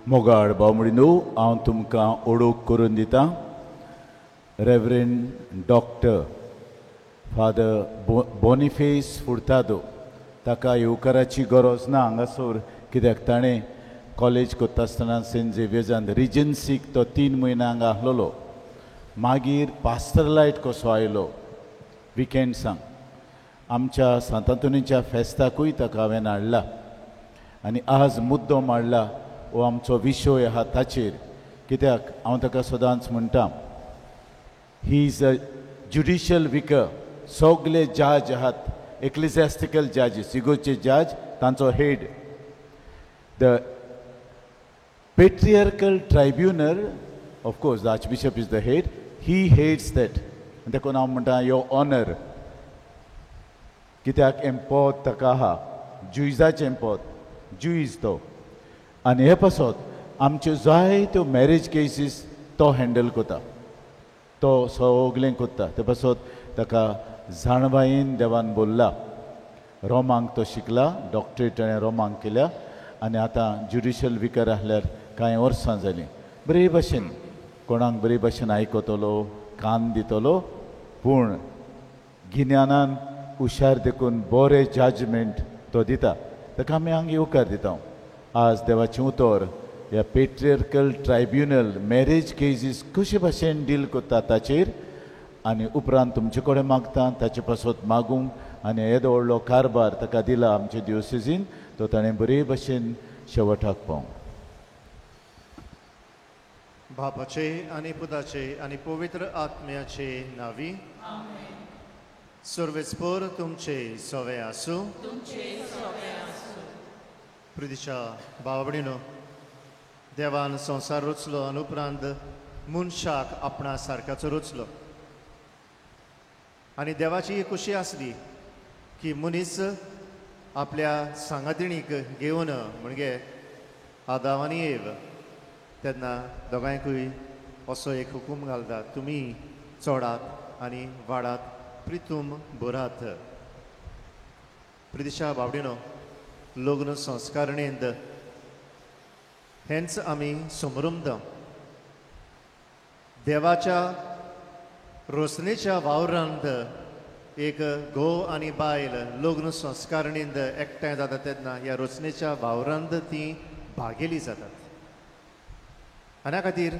मोगाळ भाव न्हू, हांव तुमकां ओळख करून दितां reverend doctor father Boniface Furtado. ताका येवकाराची गरज ना हांगासर, कित्याक ताणें कॉलेज करता आसतना सेंट झेवियर्सान रिजन्सीक तो 3 म्हयने हांगा आसलेलो. मागीर पास्टरलायट कसो आयलो विकेंड्सांक आमच्या सांतांतोनीच्या फेस्ताकूय ताका हांवें हाडला आनी आज मुद्दो मांडला हो आमचो विशय आहा ताचेर, कित्याक हांव ताका सदांच म्हणटा he is a judicial vicar. सगले जज आहात एक्लिझॅस्टिकल जजीस, इगोर्चे जज, तांचो head. The patriarchal tribunal, of course the archbishop is the head, he heads that. देखून हांव म्हणटा यो ऑनर, कित्याक हें पद ताका आहा, जुइजाचें पद, जुईज तो. आनी हे पासत आमच्यो जायत्यो मॅरेज केसीस तो हँडल करता, तो सगळें करता. ते पासत ताका जाणवायेन देवान बोल्ला. रोमांक तो शिकला, डॉक्टरेट ताणें रोमांक केल्या आनी आतां ज्युडिशल विकर आसल्यार कांय वर्सां जालीं. बरे भाशेन कोणाक बरे भाशेन आयकतलो, कान दितलो, पूण गिन्यानान हुशार देखून बरें जजमेंट तो दिता. ताका आमी हांगा येवकार दिता. आज देवाचें उतर ह्या पेट्रियर्कल ट्रायब्युनल मॅरेज केसीस कशे भाशेन डील करता ताचेर, आनी उपरांत तुमचे कडेन मागता ताचे पासत मागूंक. आनी येदो व्हडलो कारभार ताका दिला आमचे दिवसेजीन, तो ताणें बरे भाशेन शेवटाक पावूंक. बापाचे आनी पुताचे आनी पवित्र आत्म्याचे नावी. सर्वेस्पोर तुमचे सवे आसूं. प्रितीच्या भावा भयणीनो, देवान संवसार रचलो आनी उपरांत मनशाक आपणा सारक्याचो रचलो. आनी देवाची ही खुशी आसली की मनीस आपल्या सांगातिणीक घेवन, म्हणजे आदाव आनी एव, तेन्ना दोगांयकूय असो एक हुकूम घालता, तुमी चोडात आनी वाडात, प्रितूम भरात. प्रितिशा बावडिनो, लग्न संस्कारणेंत हेंच आमी समरुमता. देवाच्या रोसणेच्या वावरांत एक घोव आनी बायल लग्न संस्कारणेंत एकठांय जाता तेन्ना ह्या रोसणेच्या वावरांत ती भागेली जातात. आनी ह्या खातीर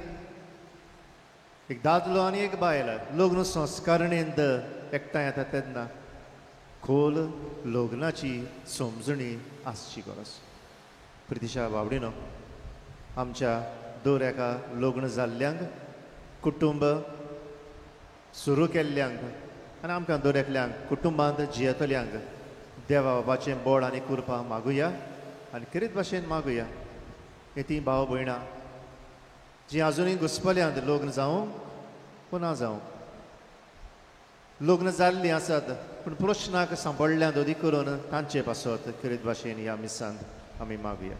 एक दादलो आनी एक बायल लग्न संस्कारणेंत एकठांय येता तेन्ना खोल लग्नाची समजणी आसची गरज. प्रितिशा बावडिनो, आमच्या दर एका लग्न जाल्ल्यांक, कुटुंब सुरू केल्ल्यांक आनी आमकां दर एकल्यांक कुटुंबांत जियेतल्यांक देवा बाबाचें बळ आनी कृपा मागुया आनी खेरीत भाशेन मागुया. ती भाव भयणां जी आजुनूय घुसपल्यांत लग्न जावं पुना जावं, लग्न जाल्लीं आसात पूण प्रश्नाक सांपडल्यांत अदीक करून तांचे पासत खेरीत भाशेन ह्या मिसांत आमी मागुया.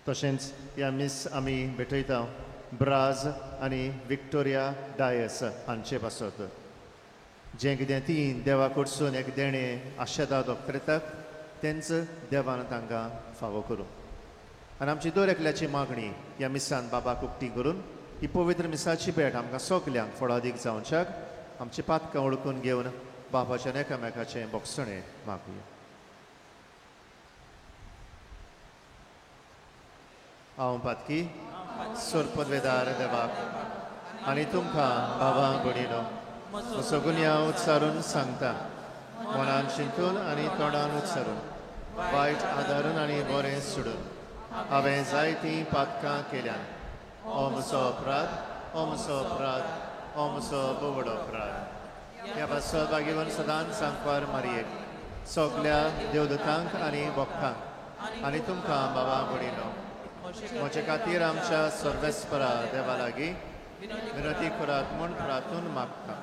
तशेंच ह्या मीस आमी भेटयता ब्राज आनी विक्टोरिया डायस हांचे पासत, जें कितें ती देवा कडसून एक देणें आशेदा दोखरेतात तेंच देवान तांकां फावो करूं. आनी आमची दर एकल्याची मागणी ह्या मिसान बाबाक उक्ती करून ही पवित्र मिसाची भेट आमकां सगल्यांक फळादीक जावच्याक आमची पातकां वळखून घेवन बाबाच्यान एकामेकाचें बोगसणें मागुया. हांव पातकी सोरपदवेदार देवाक आनी तुमकां बाबा भयणीनो म्हजो गुन्यांव उच्चारून सांगता, मनान चिंतून आनी तोंडान उच्चारून, वायट आदारून आनी बरें सोडून हांवें जायतीं पातकां केल्यान. हो म्हजो अपराध, हो म्हजो अपराध, हो म्हजो बोवडो अपराध. ह्या पासत भागेवन सदांच सांकवार मारयेक सगल्या देवदूतांक आनी भक्तांक आनी तुमकां बाबा भयणीनो म्हजे खातीर आमच्या सर्वेस्परा देवा लागीं विनंती करात म्हूण प्रार्थून मागता.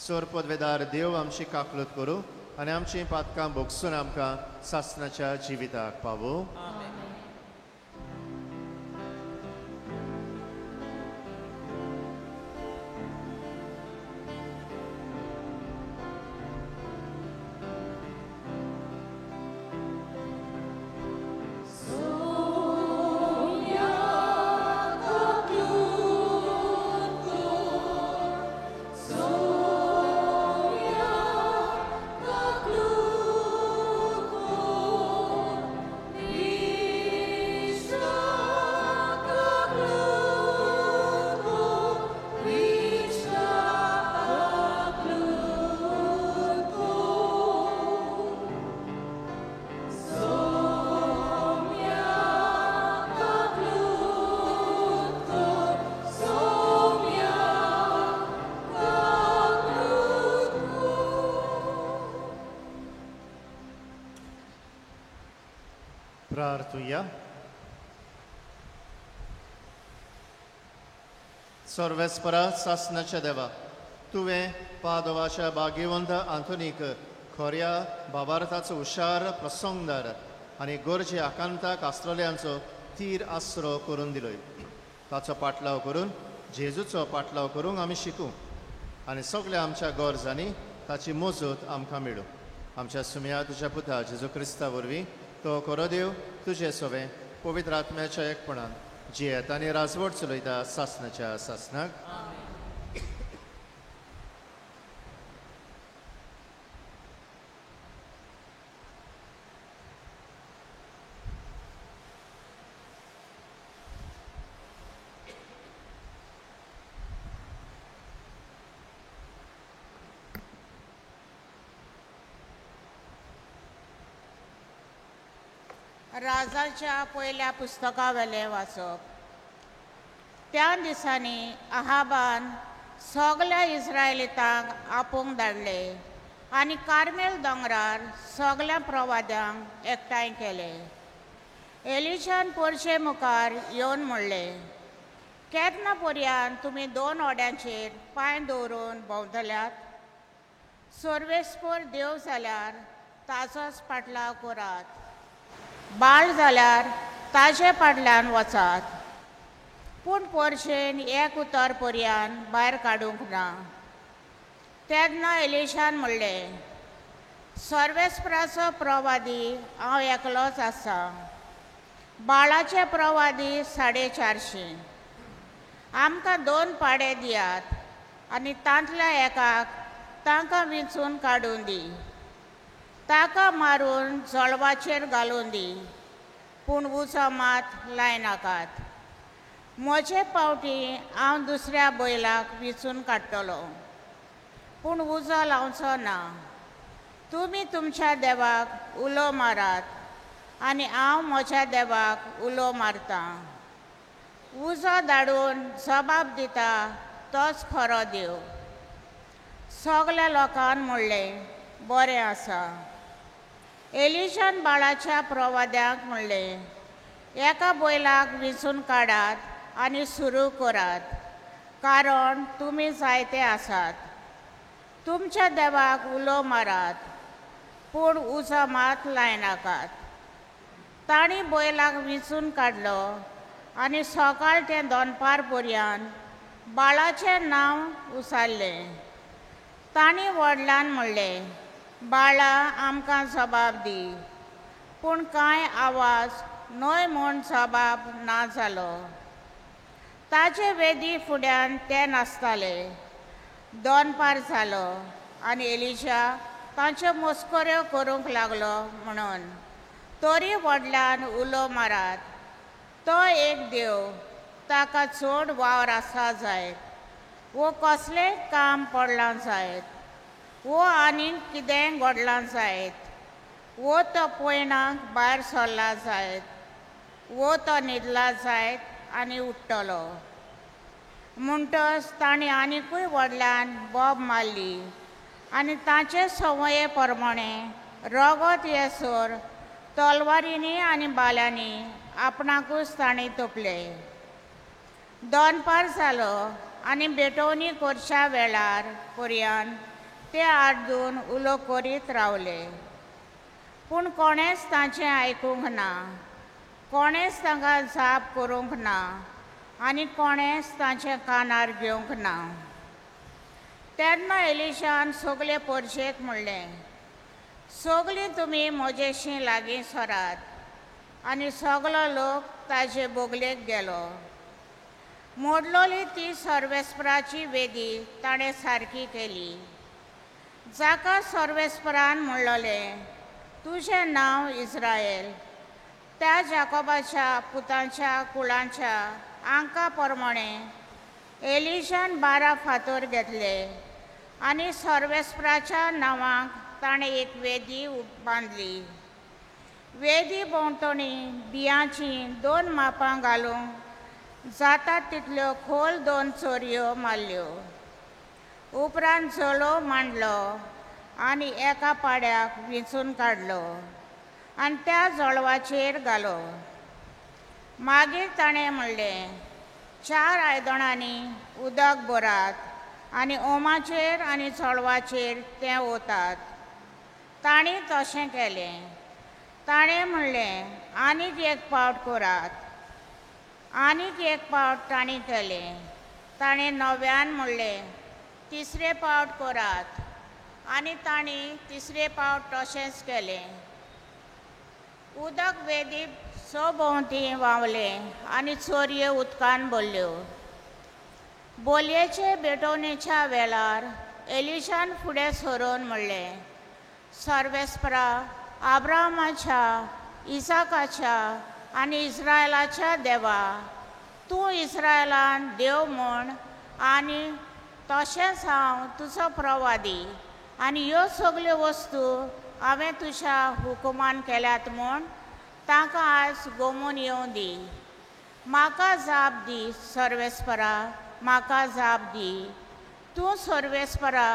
सोर पदवेदार देव आमची काकलूत करूं आनी आमचीं पातकां भोगसून आमकां सासणाच्या जिविताक पावूं. Sonia. प्रार्थुया. सर्वेस्परा सासनाच्या देवा, तुवें पादोवाच्या भाग्यवंत आंतोनीक खऱ्या भावार्थाचो हुशार प्रसंगदार आनी गरजे आकांताक आसलेल्यांचो तीर आसरो करून दिलोय. ताचो पाटलाव करून जेजूचो पाटलाव करूंक आमी शिकूं आनी सगल्या आमच्या गरजांनी ताची मजत आमकां मेळूं. आमच्या सुम्या तुज्या पुता जेजू क्रिस्ता वरवीं तो खरो देव तुजे सवें पवित्र आत्म्याच्या एकपणान जियेत आनी राजवट चलयता सासनाच्या सासनाक. राजाच्या पयल्या पुस्तकावेलें वाचप. त्या दिसांनी अहाबान सगल्या इस्रायलितांक आपोवंक धाडले आनी कार्मेल दोंगरार सगल्या प्रवाद्यांक एकठांय केले. एलिशान पोरशे मुखार येवन म्हणलें, केन्ना पर्यान तुमी दोन ओड्यांचेर पांय दवरून भोंवतल्यात? सर्वेस्पर देव जाल्यार ताचोच पाटलाव करात, बाळ जाल्यार ताजे पाटल्यान वचात. पूण पोरशेन एक उतर पर्यान भायर काडूंक ना. तेन्ना एलिशान म्हणलें, सर्वेस्पराचो प्रवादी हांव एकलोच आसा, बाळाचे प्रवादी 450. आमकां 2 पाडे दियात आनी तांतल्या एकाक तांकां विंचून काडून दी, ताका मारून जळवाचेर घालून दी, पूण उजो मात लायनाकात. म्हजे पावटी हांव दुसऱ्या बैलाक विंचून काडटलो, पूण उजो लावचो ना. तुमी तुमच्या देवाक उलो मारात आनी हांव म्हज्या देवाक उलो मारतां. उजो धाडून जबाब दिता तोच खरो देव. सगल्या लोकान म्हणलें, बरें आसा. एलिशान बाळाच्या प्रवाद्यांक म्हणलें, एका बैलाक विंचून काडात आनी सुरू करात, कारण तुमी जायते आसात. तुमच्या देवाक उलो मारात, पूण उजो मात लायनाकात. तांणी बैलाक विंचून काडलो आनी सकाळ तें दनपार पर्यान बाळाचें नांव उसारलें. तांणी व्हडल्यान म्हणलें, बाळा आमकां जबाब दी. पूण कांय आवाज न्हय म्हूण जबाब ना जालो. ताचे वेदी फुड्यान ते नाचताले. दनपार जालो आनी एलिशा तांच्यो मस्कऱ्यो करूंक लागलो म्हणून तरी व्हडल्यान उलो मारात, तो एक देव, ताका चड वावर आसा जायत, वो कसलें काम पडलां जायत, वो आनीक कितें घडलां जायत, वो तो पयणाक भायर सरला जायत, वो तो न्हिदला जायत आनी उठ्ठलो. म्हणटच तांणी आनिकूय व्हडल्यान बोब मारली आनी तांचे संवये प्रमाणे रगत येसर तलवारींनी आनी बाल्यांनी आपणाकूच तांणी तोपले. दनपार जालो आनी भेटवणी करच्या वेळार पर्यान ते आर्दून उलो करीत रावले, पूण कोणेंच तांचें आयकूंक ना, कोणेंच तांकां जाप करूंक ना आनी कोणेंच तांच्या कानार घेवंक ना. तेन्ना एलिशान सगळे पोरशेक म्हणलें, सगळीं तुमी म्हजेशी लागीं सरात. आनी सगलो लोक ताजे बोगलेक गेलो. मोडलोली ती सर्वेस्पराची वेदी ताणें सारकी केली, जाका सर्वेस्परान म्हणलोलें, तुजें नांव इस्रायल, त्या जाकोबाच्या पुतांच्या कुळांच्या आंका प्रमाणे एलिशान 12 फातर घेतले आनी सर्वेस्पराच्या नांवाक ताणें एक वेदी बांदली. वेदी भोंवतणी बियांचीं 2 मापां घालूंक जाता तितल्यो खोल 2 चोरयो मारल्यो. उपरांत जळोव मांडलो आनी एका पाड्याक विंचून काडलो. आनी त्या जळवाचेर घालो. मागीर ताणें म्हणलें, 4 आयदनांनी उदक भरात आनी ओमाचेर आनी चोडवाचेर तें ओतात. तांणी तशें केलें. ताणें म्हणलें, आनीक एक पावट करात. आनीक एक पावट तांणी केलें. ताणें नव्यान म्हणलें, तिसरे पावट करात. आनी तांणी तिसरे पावट तशेंच केलें. उदक वेदी सभोंवती व्हांवलें आनी चोरयो उदकान भरल्यो. बोलयेचे भेटवणेच्या वेळार एलिशान फुडें सरून म्हणलें, सर्वेस्परा, आब्रामाच्या, इसाकाच्या आनी इस्रायलाच्या देवा, तूं इस्रायलान देव म्हूण आनी तशेंच हांव तुजो प्रवादी आनी ह्यो सगल्यो वस्तू हांवें तुज्या हुकुमान केल्यात म्हूण तांकां आयज गोमून येवं दी. म्हाका जाप दी सर्वेस्परा, म्हाका जाप दी. तूं सर्वेस्परा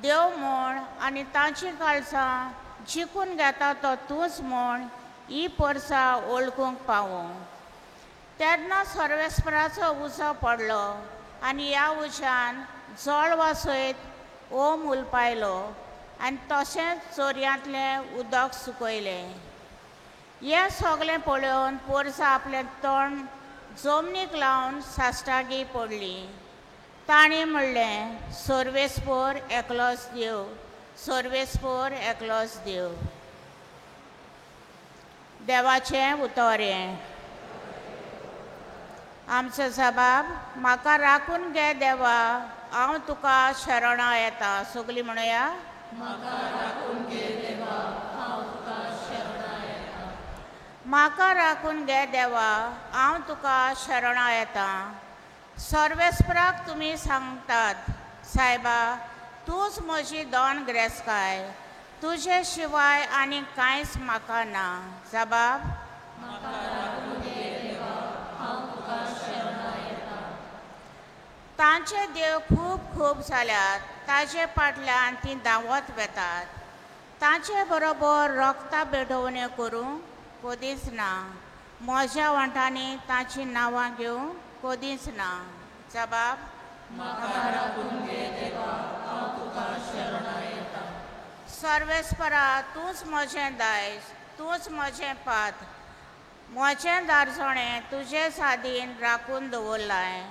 देव म्हूण आनी तांची काळजां जिखून घेता तो तूंच म्हूण ही परसा वळखूंक पावूं. तेन्ना सर्वेस्पराचो उजो पडलो आनी ह्या उज्यान जळवा सयत ओम उलपायलो आनी तशेंच चोरयांतलें उदक सुकयलें. हें सगळें पळोवन पोरसां आपलें तोंड जमनीक लावन साश्टागी पडली. तांणी म्हणलें, सर्वेस्पोर एकलोच देव, सर्वेस्पोर एकलोच देव. देवाचें उतर हें. आमचो जबाब, म्हाका राखून घे देवा, हांव तुका शरणां येता. सगळीं म्हणया, म्हाका राखून घे देवा, हांव तुका शरणां येता. म्हाका राखून घे देवा, हांव तुका शरणां येता. सर्वेस्पराक तुमी सांगतात, सायबा, तूंच म्हजी दोन ग्रेस्काय, तुजे शिवाय आनी कांयच म्हाका ना. जबाब, म्हाका राखून घे देवा, हांव तुका शरणां येता. तांचे देव खूब खूब जाल्यात, ताजे फाटल्यान तीं धांवत वेतात. तांचे बरोबर रोगता भेटवण्यो करूंक कदीच ना. म्हज्या वांटांनी तांचीं नांवां घेवंक कदीच ना. जबाब, म्हाका राखून घे देवा, हांव तुका शरणां येता. सर्वेस्परा, तूंच म्हजें दायज, तूंच म्हजें पात, म्हजें दारजणें तुजे सादीन राखून दवरलां.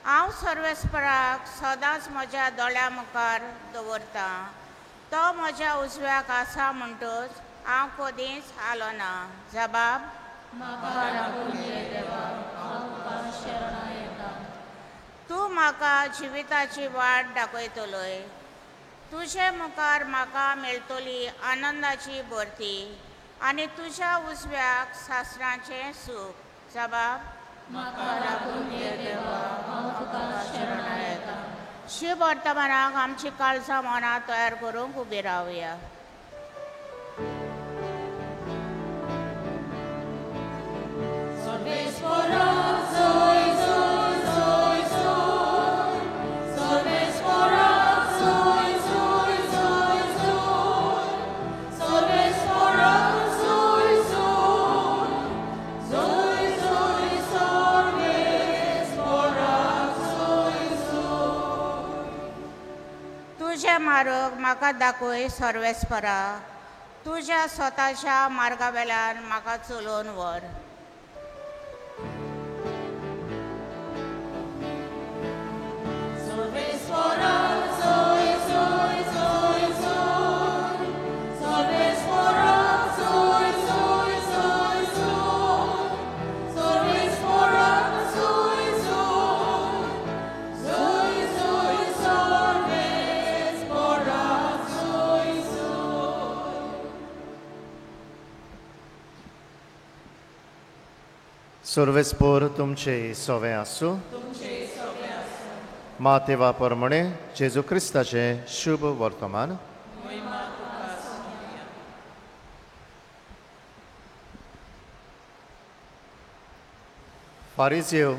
हांव सर्वेस्पराक सदांच म्हज्या दोळ्या मुखार दवरतां. तो म्हज्या उजव्याक आसा म्हणटच हांव कदींच आलो ना. जबाब, म्हाका राखून घे देवा, हांव तुका शरणां येता. तूं म्हाका जिविताची वाट दाखयतलोय. तुजे मुखार म्हाका मेळटली आनंदाची भरती आनी तुज्या उजव्याक सासरांचें सूख. जबाब, म्हाका राखून घे देवा, हांव तुका शरणां येता. शिव वर्तमानाक आमची काळजां मनां तयार करूंक उबी रावया. तुजें मार्ग म्हाका दाखय सर्वेस्परा, तुज्या स्वताच्या मार्गा वेल्यान म्हाका चलोवन व्हर. सर्वेस्पोर तुमचे सोवे आसूं. मातेवा प्रमाणे जेजू क्रिस्ताचें शुभ वर्तमान. फारिजेव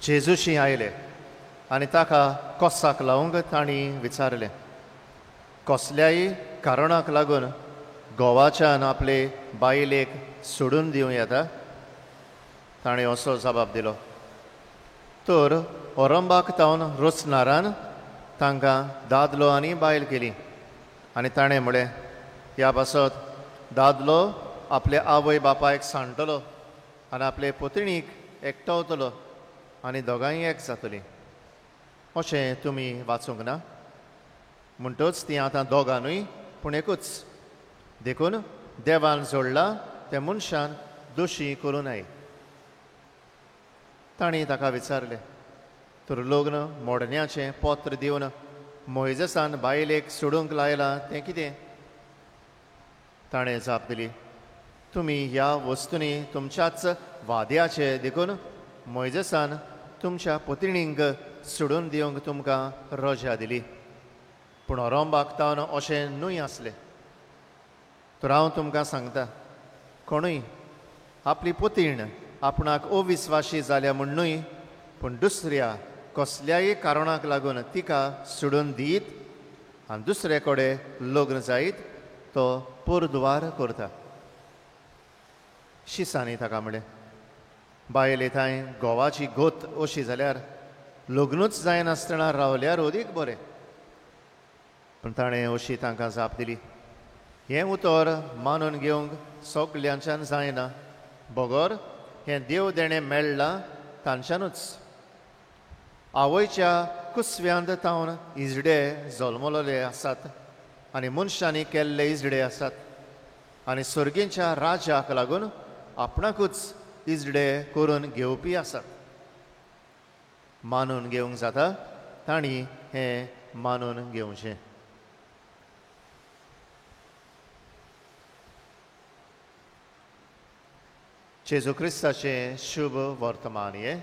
जेजूशी आयले आनी ताका कोसाक लावंक तांणी विचारलें, कसल्याय कारणाक लागून घोवाच्यान आपले बायलेक सोडून दिवं येता? ताणें असो जबाब दिलो, तर ओरंबाक तावन रचणारान तांकां दादलो आनी बायल केली. आनी ताणें म्हळें, ह्या पासत दादलो आपले आवय बापायक सांडटलो आनी आपले पुतणीक एकठावतलो आनी दोगांय एक जातलीं. अशें तुमी वाचूंक ना? म्हणटच तीं आतां दोगां न्हय पूण एकूच. देखून देवान जोडला तें मनशान दोशी करूं नये. तांणी ताका विचारलें, तर लग्न मोडण्याचें पत्र दिवन मोयजेसान बायलेक सोडूंक लायलां तें कितें? ताणें जाप दिली, तुमी ह्या वस्तूंनी तुमच्याच वाद्याचे, देखून मोयजेसान तुमच्या पुतणींक सोडून दिवंक तुमकां रजा दिली. पूण ओरंबाक तावन अशें न्हय आसलें. तर हांव तुमकां सांगता, कोणूय आपली पुतीण आपणाक अविस्वाशी जाल्या म्हूण न्हय पूण दुसऱ्या कसल्याय कारणाक लागून तिका सोडून दीत आनी दुसरे कडेन लग्न जायत तो पुरद्वार करता. शिसांनी ताका म्हळें, बायले थंय घोवाची गोत अशी जाल्यार लग्नूच जायनासतना रावल्यार अदीक बरें. पूण ताणें अशी तांकां जाप दिली, हें उतर मानून घेवंक सगल्यांच्यान जायना, बगर हें देव देणें मेळ्ळां तांच्यानूच. आवयच्या कुसव्यांत तावन इजडे जल्मलोले आसात आनी मनशांनी केल्ले इजडे आसात, आनी सर्गींच्या राजाक लागून आपणाकूच इजडे करून घेवपी आसात. मानून घेवंक जाता तांणी हें मानून घेवचें. जेजू क्रिस्ताचें शुभ वर्तमान हें.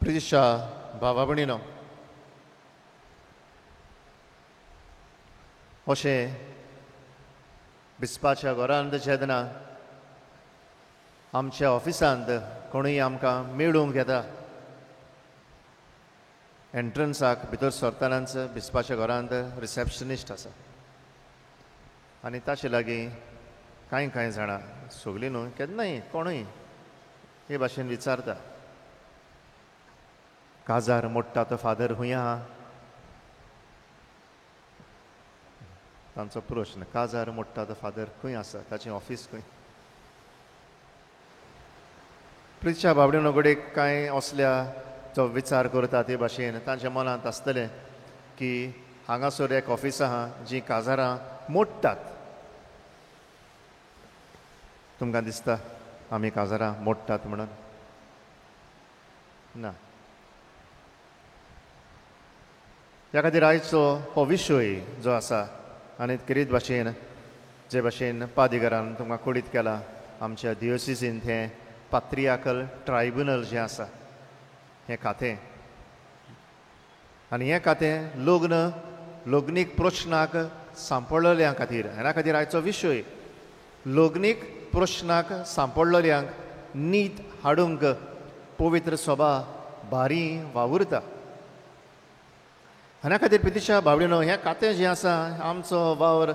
प्रितिशा भावा भयणीनो, अशें बिस्पाच्या घरांत जेन्ना आमच्या ऑफिसांत कोणूय आमकां मेळूंक येता, एंट्रन्साक भितर सरतनाच बिस्पाच्या घरांत रिसेप्शनिस्ट आसा आनी ताचे लागीं कांय कांय जाणां, सगळीं न्हय, केन्नाय कोणूय हे भाशेन विचारता, काजार मोडटा तो फादर हुंय आहा? तांचो प्रश्न, काजार मोडटा तो फादर खंय आसा, ताचें ऑफीस खंय? प्रितच्या बाबडीनो कडेन कांय असल्या जो विचार करता ते भाशेन तांच्या मनांत आसतलें की हांगासर एक ऑफीस आहा जी काजारां मोडटात. तुमकां दिसता आमी काजारां मोडटात म्हणून? ना. ह्या खातीर आयचो हो विशय जो आसा आनी खेरीत भाशेन जे भाशेन पादिगरान तुमकां कळीत केला, आमच्या दियोसिसीन हें पात्रियाकल ट्रायब्युनल जें आसा हें खातें, आनी हें खातें लग्न लग्नीक प्रश्नाक सांपडलेल्या खातीर, ह्या खातीर आयचो विशय लग्नीक प्रश्नाक सांपडलेल्यांक नीत हाडूंक पवित्र सभा भारी वावुरता. ह्या खातीर पितिशा बावडिनो, हें खातें जें आसा आमचो वावर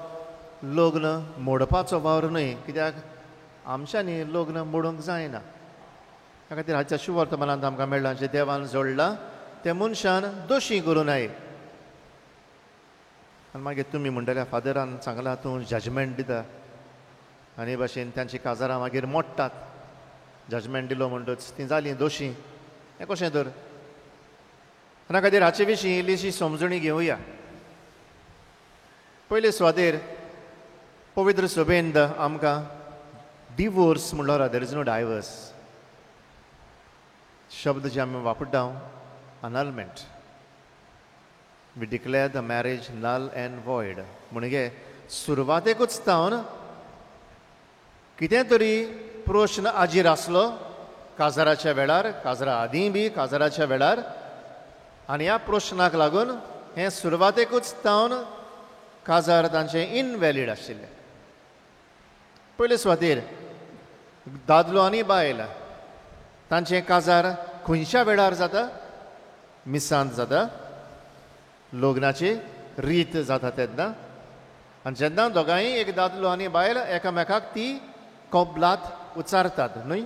लग्न मोडपाचो वावर न्हय, कित्याक आमच्यांनी लग्न मोडूंक जायना. ह्या खातीर हाच्या शुवर्तमानांत आमकां मेळ्ळां जें देवान जोडलां तें मनशान दोशी करूं नये. आनी मागीर तुमी म्हणटले फादरान सांगलां तूं जजमेंट दिता, आनी हे भाशेन तांचीं काजारां मागीर मोडटात. जजमेंट दिलो म्हणटच तीं जालीं दोशी, हें कशें तर? ह्या खातीर हाचे विशीं इल्लीशी समजणी घेवया. पयले सुवातेर पवित्र सभेंत आमकां डिवोर्स म्हणल्यार there is no divorce शब्द जे आमी वापरता, annulment. We declare the marriage null and void. म्हणजे सुरवातेकूच तावन कितें तरी प्रश्न आजीर आसलो काजाराच्या वेळार, काजरा आदीं बी काजाराच्या वेळार, आनी ह्या प्रश्नाक लागून हें सुरवातेकूच तावन काजार तांचें इनवॅलीड आशिल्लें. पयले सुवातेर दादलो आनी बायल तांचें काजार खंयच्या वेळार जाता? मिसांत जाता, लग्नाची रीत जाता तेन्ना. आनी जेन्ना दोगांय एक दादलो आनी बायल एकामेकाक ती कबलात उच्चारतात न्हय,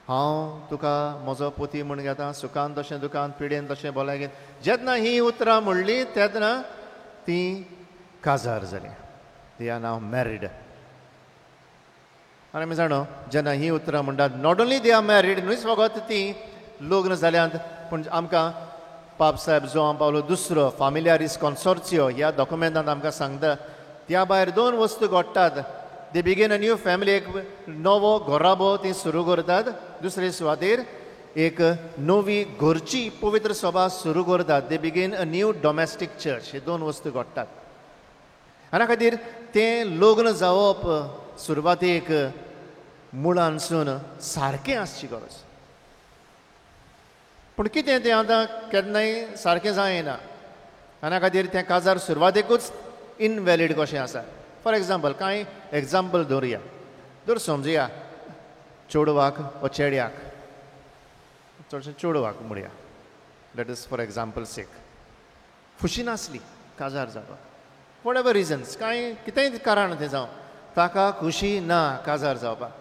हांव तुका म्हजो पोती म्हूण घेता, सुखान तशें दुखान, पिडेन तशें भलायकेन. जेन्ना हीं उतरां म्हणलीं तेन्ना तीं काजार जालीं, they are now married. आनी आमी जाणो जेन्ना हीं उतरां म्हणटात not only they are married, न्हूच फकत तीं लग्न जाल्यांत, पूण आमकां पाप साहेब जोआंव पावलो दुसरो फामिलियारीस कॉन्सोर्सियो ह्या डॉक्युमेंटांत आमकां सांगता त्या भायर दोन वस्तू घडटात. They begin a new family, एक नवो घराबो ती सुरू करतात. दुसरे सुवातेर एक नवी घरची पवित्र सभा सुरू करतात. They begin a new domestic church. हे दोन वस्तू घडटात. आनी खातीर तें लग्न जावप सुरवातेक मुळांसून सारकें आसची गरज. पूण कितें तें आतां केन्नाय सारकें जायना आनी खातीर तें काजार सुरवातेकूच इनवॅलीड कशें आसा. फॉर एग्जाम्पल, कांय एग्जाम्पल दवरुया. दर समजुया चेडवाक वा चेड्याक, चडशें चेडवाक म्हणया, let us for example sake, खुशी नासली काजार जावपाक, what ever reasons, कांय कितेंय कारण तें जावं, ताका खुशी ना काजार जावपाक.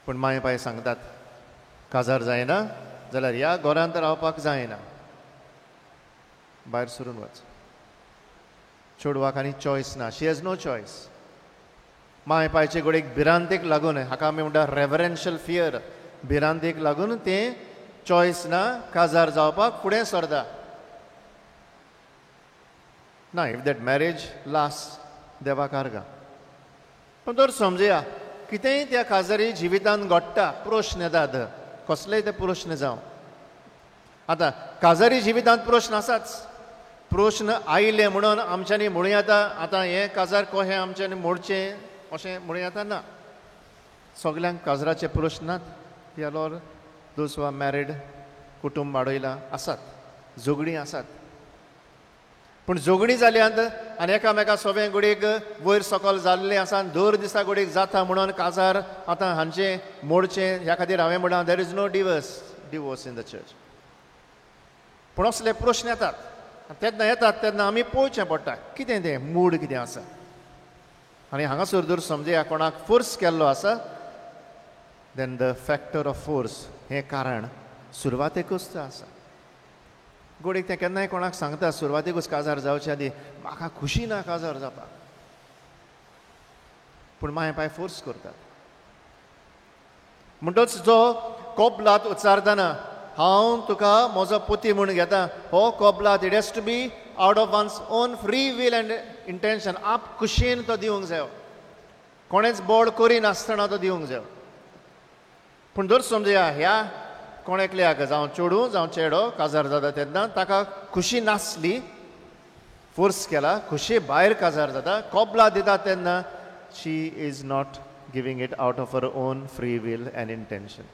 पूण माय पाय सांगतात काजार जायना जाल्यार ह्या घरांत रावपाक जायना, भायर सरून वच. चेडवाक आनी चॉयस ना, शी हॅज नो चॉयस. My पायचे गोडेक भिरांतेक लागून, हाका आमी म्हणटा रेवरेन्शियल फियर, भिरांतेक लागून तें चॉयस ना काजार जावपाक फुडें सरता ना. If that marriage last देवाक आर्गां. पूण तर समजुया कितेंय त्या काजारी जिवितांत घडटा, प्रश्न येतात, कसलेय ते प्रश्न जावं. आतां काजारी जिवितांत प्रश्न आसाच. प्रश्न आयले म्हणून आमच्यांनी म्हणूं येता आतां हें काजार कशें आमच्यांनी मोडचें अशें म्हणूं येता ना. सगल्यांक काजराचे प्रश्न नात. जाल्यार those who are married, कुटुंब वाडयलां आसात, झगडीं आसात. पूण झगडीं जाल्यांत आनी एकामेका सोबें घडयेक वयर सकल जाल्लें आसा आनी दर दिसा घडयेक जाता म्हणून काजार आतां हांचें मोडचें ह्या खातीर हांवें म्हणलां there is no divorce in the church. पूण असले प्रश्न येतात तेन्ना, येतात तेन्ना आमी पळोवचें पडटा कितें तें मूड कितें आसा. आनी हांगासर जर समजया कोणाक फोर्स केल्लो आसा, then the factor of force हें कारण सुरवातेकूच आसा. गोडेक तें केन्नाय कोणाक सांगता सुरवातेकूच काजार जावचे आदी म्हाका खुशी ना काजार जावपाक, पूण माय पाय फोर्स करतात. म्हणटच जो कबलात उच्चारतना हांव तुका म्हजो पोती म्हूण घेता, हो कबलात it has to be out of one's own free will and intention. आप खुशयेन तो दिवंक जायो, कोणेच बोड करिनासतना तो दिवंक जायो. पूण जर समजया ह्या कोण एकल्याक जावं चेडूं जावं चेडो काजार जाता तेन्ना ताका खुशी नासली, फोर्स केला, खुशी भायर काजार जाता, कबला दिता तेन्ना she is not giving it out of her own free will and intention,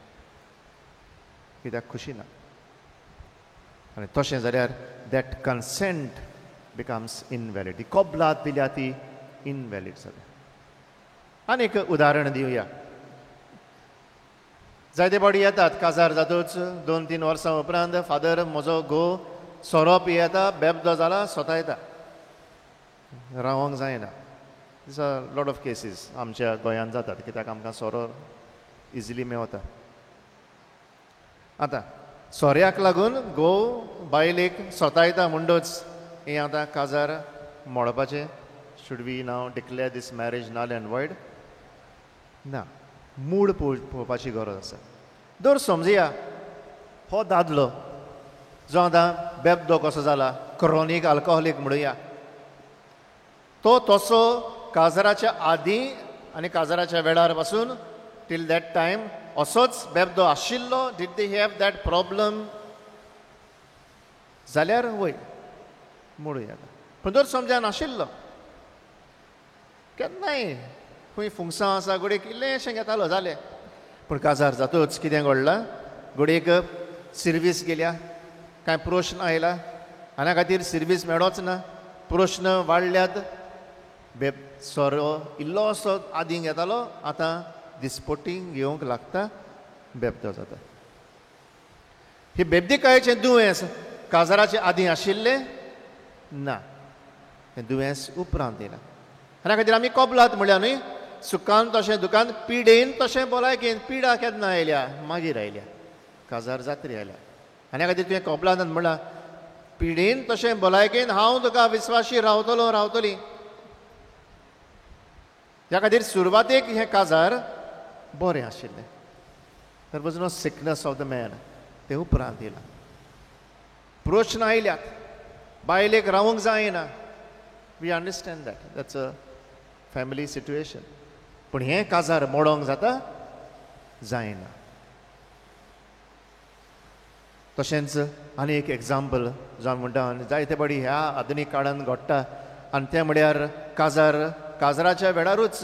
कित्याक खुशी ना. आनी तशें जाल्यार that consent becomes invalid, ती कबलात दिल्या ती इनवॅलीड जाल्या. आनी एक उदाहरण दिवया. जायते फावटी येतात काजार जातूच 2-3 वर्सां उपरांत, फादर म्हजो घोव सोरो पियेता, बेबदो जाला, स्वता येता, रावंक जायना. This are lot of cases आमच्या गोंयांत जातात कित्याक आमकां सोरो इजिली मेवता. आतां सोऱ्याक लागून घोव बायलेक स्वता म्हणटच हें आतां काजार मोडपाचें, should we now declare this marriage null and void? ना, मूड पळोवपाची गरज आसा. दर समजया हो दादलो जो आतां बेबदो कसो जाला, क्रॉनीक अल्कोहोलीक म्हणुया, तो तसो काजराच्या आदीं आनी काजराच्या वेळार पासून टील that time असोच बेबदो आशिल्लो. Did they have that problem? जाल्यार वय म्हणुया. पूण जर समजा नाशिल्लो, केन्नाय खंय फुंगसां आसा घडयेक इल्लेंशें घेतालो जालें, पूण काजार जातूच कितें घडलां, घडयेक सिर्वीस गेल्या, कांय प्रश्न आयला आनी खातीर सिर्वीस मेळोच ना, प्रश्न वाडल्यात, बेब सोरो इल्लोसो आदीं घेतालो आतां दिसपटी घेवंक लागता, बेबदो जाता. ही बेबदीकायेचें दुयेंस काजाराचे आदीं आशिल्लें ना, हें दुयेंस उपरांत येयलां. आनी खातीर आमी कबलात म्हळ्यार न्हय, सुखान तशें दुखान, पिडेन तशें भलायकेन. पिडा केन्ना आयल्या? मागीर आयल्या, काजार जात्री आयल्या. आनी खातीर तुवें कबलातान म्हळां पिडेन तशें भलायकेन हांव तुका विस्वाशी रावतलो, रावतली. ह्या खातीर सुरवातेक हें काजार बरें आशिल्लें. There was no sickness of the man. तें उपरांत येयलां. प्रश्न आयल्यात, बायलेक रावंक जायना. We understand that, that's a family situation. पूण हें काजार मोडोंक जाता? जायना. तशेंच आनी एक एग्जाम्पल जावं म्हणटा, आनी जायते फावटी ह्या आधुनीक काळान घडटा, आनी तें म्हळ्यार काजार काजराच्या वेळारूच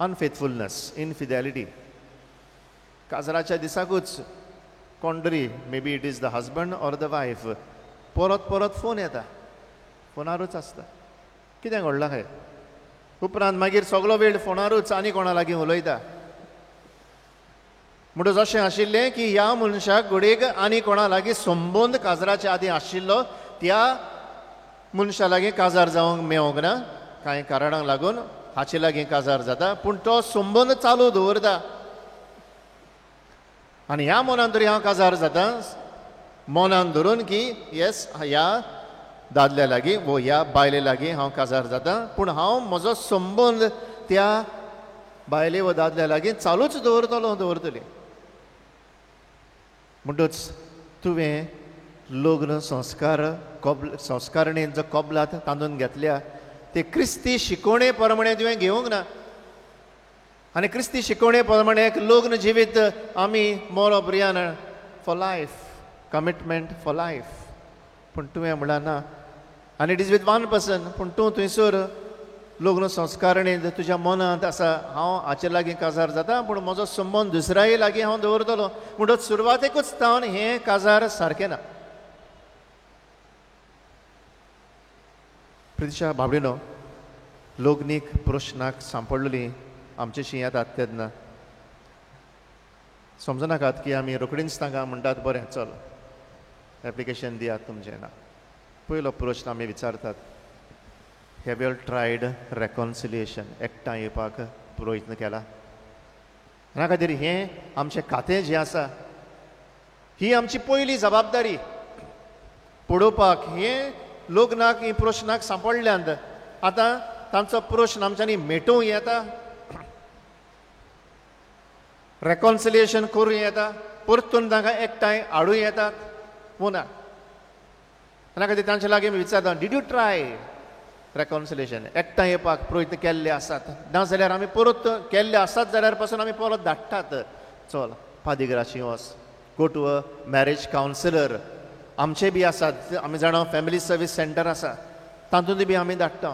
अनफेथफुलनस, इनफिडेलिटी. काजराच्या दिसाकूच कोण तरी, maybe it is the husband or the wife, परत परत फोन येता, फोनारूच आसता. कितें घडलां काय? उपरांत मागीर सगलो वेळ फोनारूच आनी कोणा लागीं उलयता. म्हणटच अशें आशिल्लें की ह्या मनशाक घडयेक आनी कोणा लागीं संबंद काजराच्या आदीं आशिल्लो, त्या मनशा लागीं काजार जावंक मेळोंक ना कांय कारणांक लागून, हाचे लागीं काजार जाता, पूण तो संबंद चालू दवरता. आनी ह्या मनान तरी हांव काजार जाता, मनान धरून की येस ह्या दादल्या लागीं वो ह्या बायले लागीं हांव काजार जाता, पूण हांव म्हजो संबंद त्या बायले व दादल्या लागीं चालूच दवरतलो, दवरतली. म्हणटच तुवें लग्न संस्कार संस्कारणेन जो कबलात तांदून घेतल्या ते क्रिस्ती शिकोवणे प्रमाणे तुवें घेवंक ना. आनी क्रिस्ती शिकोवणे प्रमाणे एक लग्न जिवीत आमी मोरो Priyan for life, commitment for life. पूण तुवें म्हणलां ना, आनी it is with one person. पूण तूं थंयसर लग्न संस्कारणेन तुज्या मनांत आसा हांव हाचे लागीं काजार जाता, पूण म्हजो संबंद दुसऱ्याय लागीं हांव दवरतलो. म्हणटच सुरवातेकूच तावन हें काजार सारकें ना. प्रितिशा बाबडिनो, लग्नीक प्रश्नाक सांपडलेली आमचेशी येतात तेन्ना समजनाकात की आमी रोखडींच तांकां म्हणटात बरें चल एप्लिकेशन दियात तुमचें ना. पयलो प्रश्न आमी विचारतात, have you tried reconciliation? एकठांय येवपाक प्रयत्न केला? ह्या खातीर हें आमचें खातें जें आसा ही आमची पयली जबाबदारी पळोवपाक. हें लग्नाक ही प्रश्नाक सांपडल्यांत, आतां तांचो प्रश्न आमच्यांनी मेटोवं येता, रेकॉन्सिलिएशन करूं येता, परतून तांकां एकठांय हाडूं येतात वो ना. ह्या खातीर तांचे लागीं आमी विचारता, did you try reconciliation? एकठांय येवपाक प्रयत्न केल्ले आसात ना जाल्यार आमी परत केल्ले आसात जाल्यार पासून आमी परत धाडटात, चल पादिगराशी वच, go to a marriage counsellor. आमचे बी आसात, आमी जाणा फॅमिली सर्वीस सेंटर आसा, तातूंत बी आमी धाडटा.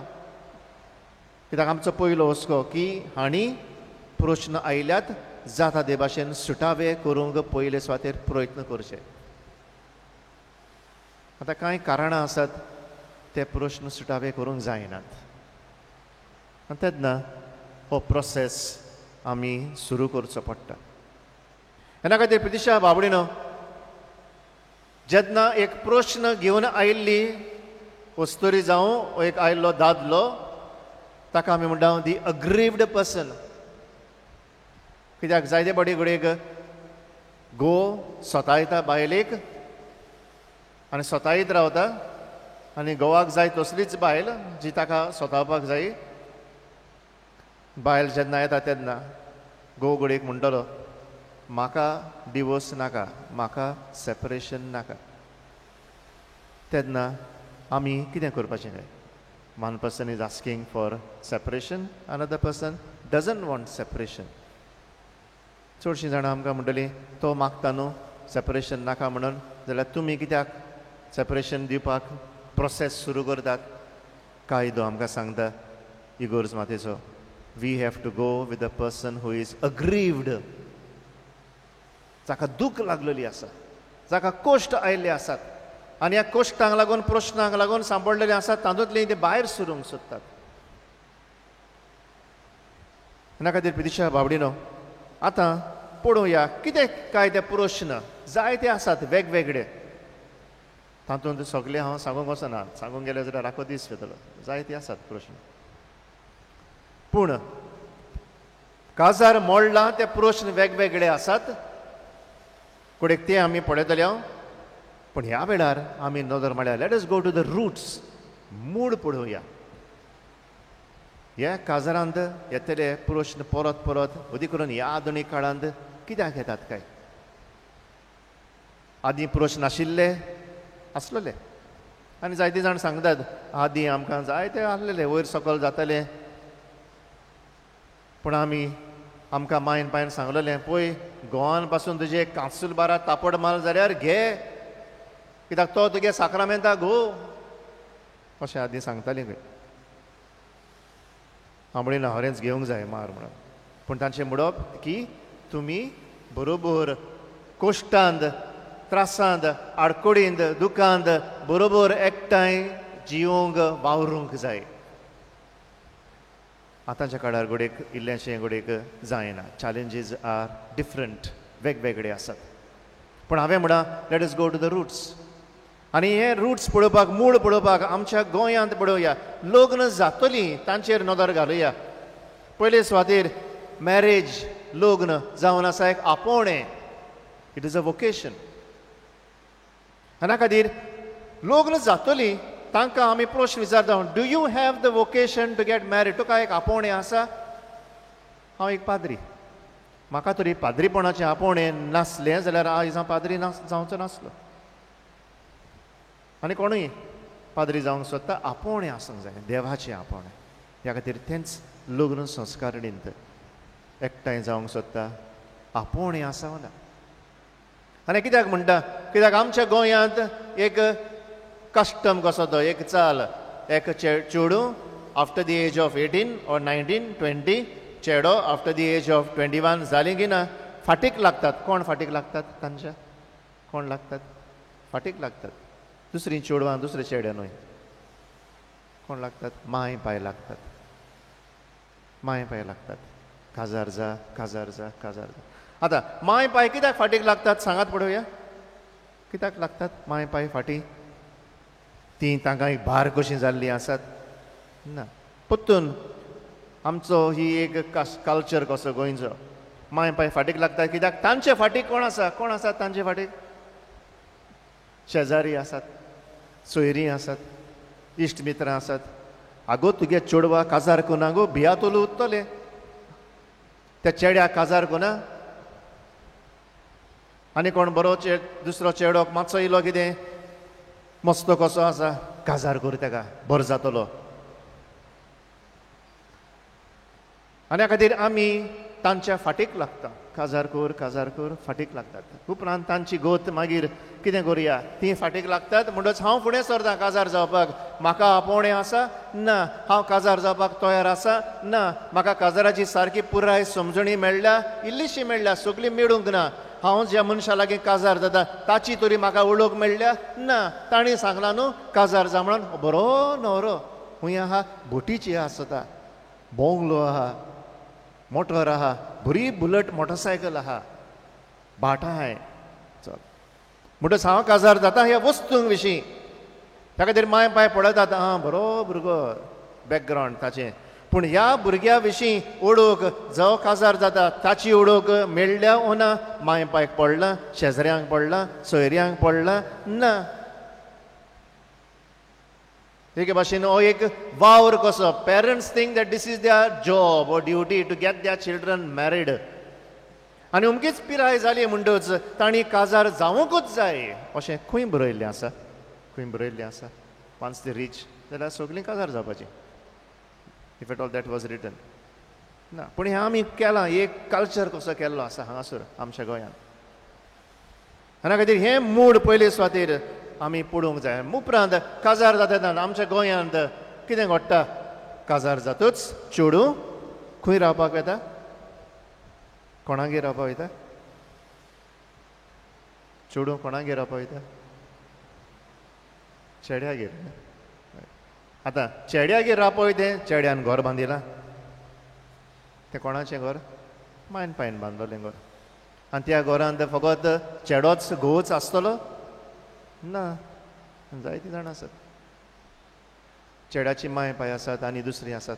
कित्याक आमचो पयलो हुस्को की हांणी प्रश्न आयल्यात जाता ते भाशेन सुटावे करूंक पयले सुवातेर प्रयत्न करचे. आतां कांय कारणां आसात ते प्रश्न सुटावे करूंक जायनात, आनी तेन्ना हो प्रोसेस आमी सुरू करचो पडटा. ह्या खातीर प्रतिशा बाबडिनो, जेन्ना एक प्रश्न घेवन आयिल्ली वस्तुरी जावं एक आयिल्लो दादलो, ताका आमी म्हणटा दी अग्रीव्ड पर्सन. कित्याक जायते फावटी घडयेक घोव सतायता बायलेक आनी सतायत रावता, आनी घोवाक जाय तसलीच बायल जी ताका सतावपाक जाय. बायल जेन्ना येता तेन्ना घोव घडयेक म्हणटलो म्हाका डिवोर्स नाका, म्हाका सेपरेशन नाका. तेन्ना आमी कितें करपाचें काय? One person is asking for separation, another person doesn't want separation. चडशीं जाणां आमकां म्हणटलीं तो मागता न्हू सेपरेशन नाका म्हणून, जाल्यार तुमी कित्याक सेपरेशन दिवपाक प्रोसेस सुरू करतात? कायदो आमकां सांगता इगोर्ज मातेचो, we have to go with a person who is aggrieved, जाका दूख लागलेली आसा, जाका कश्ट आयिल्ले आसात आनी ह्या कश्टांक लागून प्रश्नांक लागून सांपडलेले आसात, तातूंतले ते भायर सरूंक सोदतात. ह्या खातीर पिदिशा बाबडिनो, आतां पळोवया कितें काय ते प्रश्न जायते आसात वेगवेगळे, तातूंत सगळे हांव सांगूंक वचना, सांगूंक गेले जाल्यार राखो दीस वतलो, जायते आसात प्रश्न. पूण काजार मोडला ते प्रश्न वेगवेगळे आसात, कोडेक ते आमी पळयतले. पूण ह्या वेळार आमी नदर म्हळ्यार let us go to the roots, मूळ पळोवया. ह्या काजारांत येतले प्रश्न परत परत अदीक करून ह्या आधुनीक काळांत कित्याक येतात काय? आदीं प्रश्न आशिल्ले आसलेले आनी जायते जाण सांगतात आदीं आमकां जायते आसलेले वयर सकयल जाताले, पूण आमी आमकां मायन पायन सांगलेलें पळय गोवान पासून तुजे कांसूल बारा तापड माल जाल्यार घे, कित्याक तो तुगे साक्रामेंता घो, अशें आदीं सांगतालीं खंय. हांव म्हणिना हरेंच घेवंक जाय मार म्हणून, पूण तांचें म्हणप की तुमी बरोबर कोश्टांत त्रासांत आडकोडींत दुखांत बरोबर एकठांय जिवंक वावरूंक जाय. आतांच्या काळार घोडेक इल्लेंशें घोडेक जायना, चॅलेंजीस are different, वेगवेगळे आसात. पूण हांवें म्हळां let us go to the roots. आनी हे रुट्स पळोवपाक, मूळ पळोवपाक आमच्या गोंयांत पळोवया. लग्न जातलीं तांचेर नदर घालुया. पयले सुवातेर मॅरेज, लग्न जावन आसा एक आपोवणें, it is a vocation. आनी खातीर लग्न जातलीं तांकां आमी प्रश्न विचारता, do you have the vocation to get married? तुका एक आपोवणें आसा? हांव एक पाद्री, म्हाका तरी पाद्रीपणाचें आपोवणें नासलें जाल्यार आयज हांव पाद्री जावचो नासलो. आनी कोणूय पाद्री जावंक सोदता, आपोवणें आसूंक जाय, देवाचें आपोवणें. ह्या खातीर तेंच लग्न संस्कारणींत एकठांय जावंक सोदता, आपोवणें आसा ना. आनी कित्याक म्हणटा, कित्याक आमच्या गोंयांत एक कस्टम कसो तो एक चाल, एक चेडूं after the age of 18 or 19 20, चेडो आफ्टर the age of 21 जालीं की ना फाटीक लागतात. कोण फाटीक लागतात तांच्या? कोण लागतात? फाटीक लागतात. दुसरीं चेडवां दुसरे चेडे न्हय, कोण लागतात? मांय पाय लागतात, मांय पाय लागतात. काजार जा, काजार जा, काजार जा. आतां मांय पाय कित्याक फाटीक लागतात सांगात पळोवया, कित्याक लागतात मांय पाय फाटी? तीं तांकां एक भार कशीं जाल्लीं आसात ना. परतून आमचो ही एक कल्चर कसो गोंयचो, मांय पाय फाटीक लागतात कित्याक तांचे फाटीक कोण आसा? कोण आसा तांचे फाटीक? शेजारी आसात, सोयरीं आसात, इश्ट मित्रां आसात. आगो तुगे चेडवा काजार कोना गो, भियातोलू उत्तले त्या चेड्याक काजार कोना. आनी कोण बरो दुसरो चेडो मातसो इलो कितें मस्तो कसो आसा, काजार कर तेका, बरो जातलो. आनी ह्या खातीर आमी तांच्या फाटीक लागता, काजार कर, काजार कर, फाटीक लागतात. उपरांत तांची गोत मागीर कितें करुया, तीं फाटीक लागतात म्हणटच हांव फुडें सरता काजार जावपाक. म्हाका आपोवणें आसा ना, हांव काजार जावपाक तयार आसा ना, म्हाका काजाराची सारकी पुराय समजणी मेळ्ळ्या, इल्लीशी मेळ्ळ्या, सगळी मेळूंक ना. हांव ज्या मनशा लागीं काजार जाता ताची तरी म्हाका वळख मेळ्ळ्या ना, तांणी सांगलां न्हू काजार जा म्हणून. बरो न्हवरो खूंय आहा, बोटीची आसता, बोंगलो आहा, मोटर आहा, बरी बुलट मोटरसायकल आहा, भाट आहाय. चल म्हणटच हांव काजार जाता ह्या वस्तूं विशीं. त्या खातीर मांय पाय पळयतात, आं बरो भुरगो, बॅकग्रावंड ताचें. पूण ह्या भुरग्या विशीं ओळख जावं काजार जाता ताची ओळख मेळ्ळ्या ओ ना, मांय पायक पडलां, शेजऱ्यांक पडलां, सोयऱ्यांक पडलां ना. एके भाशेन हो एक वावर कसो, parents think that this is their job or duty to get their children married. आनी अमकीच पिराय जाली म्हणटच तांणी काजार जावंकूच जाय अशें खंय बरयल्लें आसा? खंय बरयल्लें आसा? वन्स they reach जाल्यार सगळीं काजार जावपाचीं, if at all that was written ना. पूण हें आमी केलां, एक कल्चर कसो केल्लो आसा हांगासर आमच्या गोंयांत. आनी खातीर हें मूड पयले सुवातेर आमी पळोवंक जाय. उपरांत काजार जाता आमच्या गोंयांत कितें घडटा, काजार जातूच चेडूं खंय रावपाक वता? कोणागेर रावपाक वयता? चेडूं कोणागेर रावपाक वयता? चेड्यागेर. आतां चेड्यागेर रावपाक वयता, चेड्यान घर बांदिलां, तें कोणाचें घर? मायन पायन बांदलें घर. आनी त्या घरांत फकत चेडोच घोवच आसतलो ना, जायतीं जाणां आसात. चेड्याची माय पाय आसात आनी दुसरी आसात.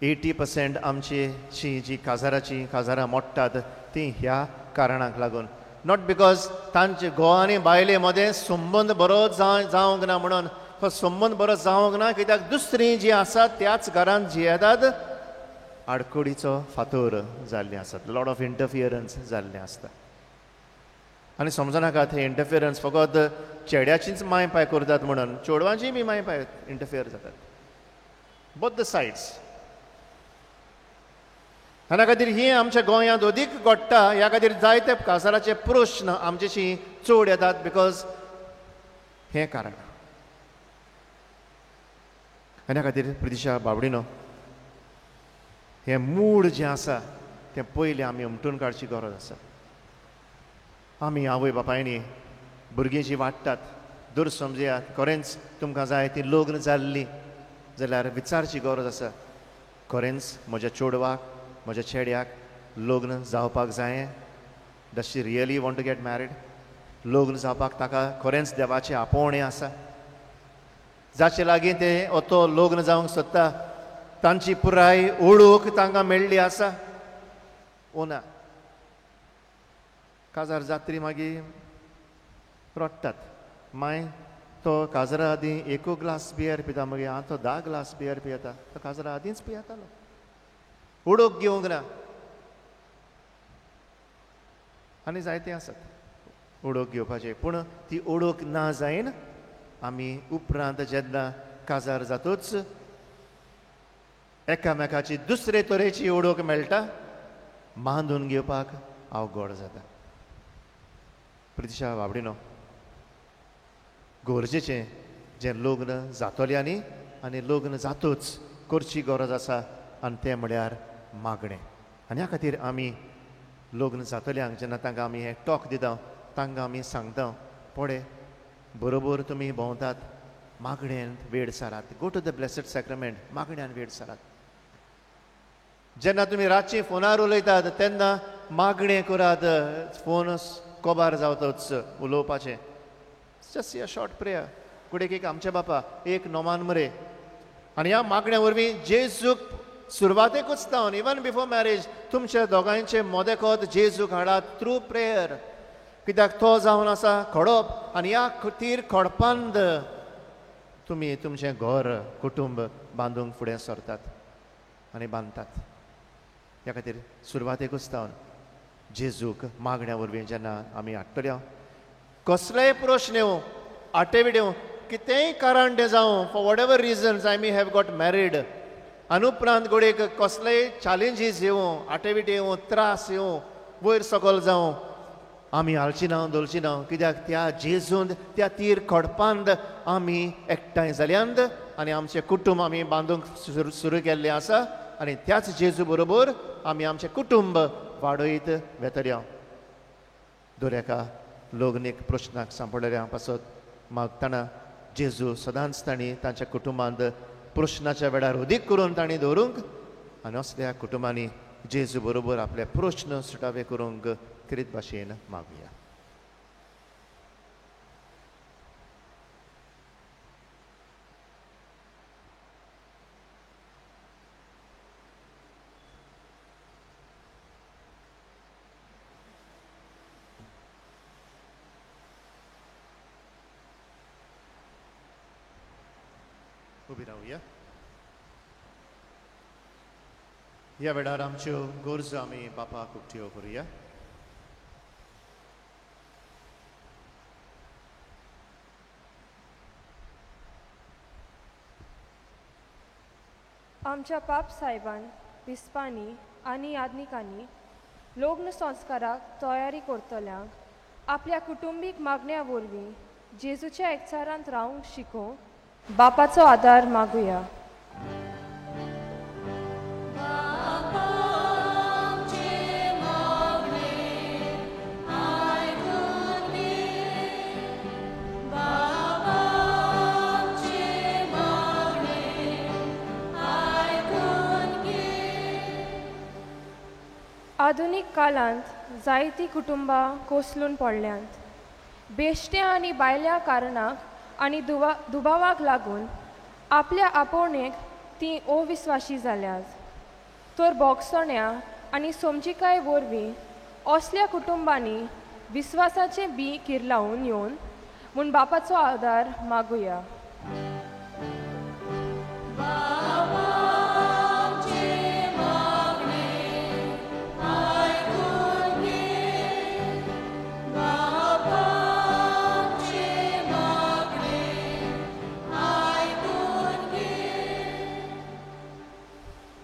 80% आमची जी काजाराची काजारां मोडटात ती ह्या कारणाक लागून, not because तांचे घोव आनी बायले मदें संबंद बरो जावंक ना म्हणून. तो संबंद बरो जावंक ना कित्याक दुसरीं जीं आसात त्याच घरांत जियेतात, आडखळीचो फातोर जाल्ले आसात, लॉट ऑफ इंटरफियरन्स जाल्लें आसता. आनी समजनाकात हे इंटरफियरन्स फकत चेड्याचीच माय पाय करतात म्हणून, चेडवांचीय बी my पाय इंटरफियर जातात, बोथ the sides. ह्या खातीर ही आमच्या गोंयांत अदीक घडटा. ह्या खातीर जायते काजाराचे प्रश्न आमचेशी चड येतात, because हें कारण. आनी ह्या खातीर प्रतिशा बाबडिनो, हें मूड जें आसा तें पयलें आमी उमटून काडची गरज आसा. आमी आवय बापायनी भुरगीं जीं वाडटात, दूर समजयात खरेंच तुमकां जाय ती लग्न जाल्ली जाल्यार विचारची गरज आसा, खरेंच म्हज्या चेडवाक म्हज्या चेड्याक लग्न जावपाक जायें? Does she really want to get married? लग्न जावपाक ताका खरेंच देवाचें आपोवणें आसा? जाचे लागीं तें तो लग्न जावंक सोदता तांची पुराय ओळख तांकां मेळ्ळी आसा ओ ना? काजार जात्री मागीर रडटात, माय तो काजरा आदीं एकू ग्लास बियर पिता, मागीर हांव तो 10 ग्लास बियर पियेता, तो काजरा आदींच पियेतालो, उडोक घेवंक ना. आनी जायते आसात उडोक घेवपाचे, पूण ती ओळख ना जायन आमी उपरांत जेन्ना काजार जातूच एकामेकाची दुसरे तरेची ओळख मेळटा, बांदून घेवपाक अवघड जाता. प्रतिशा बाबडिनो, गरजेचें जें लग्न जातलें आनी आनी लग्न जातूच करची गरज आसा, आनी तें म्हळ्यार मागणें. आनी ह्या खातीर आमी लग्न जातल्यांक जेन्ना तांकां आमी हें टॉक दिता, तांकां आमी सांगता, पळय बरोबर तुमी भोंवतात, मागण्यान वेळ सारात, go to the blessed sacrament, मागण्यान वेळ सारात. जेन्ना तुमी रातची फोनार उलयतात तेन्ना मागणें करात, फोन कोबार जावतच उलोवपाचें, जस्ट अ शॉर्ट प्रेयर. कुडेक एक आमच्या बापा एक नोमान मरे, आनी ह्या मागण्या वरवीं जेजूक सुरवातेकूच जावन इवन बिफोर मॅरेज तुमच्या दोगांयचे मोदेकोत जेजूक हाडात थ्रू प्रेयर, कित्याक तो जावन आसा खडप, आनी ह्या खातीर खडपांत तुमी तुमचें घर कुटुंब बांदूंक फुडें सरतात आनी बांदतात. ह्या खातीर सुरवातेकूच जावन जेजूक मागण्या वरवीं जेन्ना आमी हाडटले, कसलेय प्रश्न येवं, आटेविट येवं, कितेंय कारण तें जावं, for whatever reasons I may have got married, आनी उपरांत घडयेक कसलेय चॅलेंजीस येवं, आटेविट येवं, त्रास येवं, वयर सकयल जावं, आमी हालची ना धोलची ना, कित्याक त्या जेजून त्या तीर खडपांत आमी एकठांय जाल्यांत आनी आमचें कुटुंब आमी बांदूंक सुरू केल्लें आसा, आनी त्याच जेजू बरोबर आमी आमचें कुटुंब वाडयत वेतल्या. दर एका लग्नीक प्रश्नाक सांपडल्या पासत मागतना जेजू सदांच तांणी तांच्या कुटुंबांत प्रश्नाच्या वेळार अदीक करून तांणी दवरूंक, आनी असल्या कुटुंबांनी जेजू बरोबर आपले प्रश्न सुटावे करूंक क्रीत भाशेन मागुया. उबी रावया. ह्या वेळार आमच्यो गरजो आमी बापाक उक्त्यो करुया. आमच्या पाप साहेबान, बिस्पांनी आनी याज्ञिकांनी लग्न संस्काराक तयारी करतल्यांक आपल्या कुटुंबीक मागण्या वरवीं जेजूच्या एकचारांत रावंक शिकोवंक बापाचो आदार मागुया. आधुनीक काळांत जायतीं कुटुंबां कोसलून पडल्यांत. बेश्ट्या आनी बायल्या कारणाक आनी दुबावाक लागून आपल्या आपोवणेक तीं अविस्वाशी जाल्यांत. तर भोगसण्या आनी समजिकाय वरवीं असल्या कुटुंबांनी विस्वासाचें बीं किरलावन येवन म्हूण बापाचो आदार मागुया.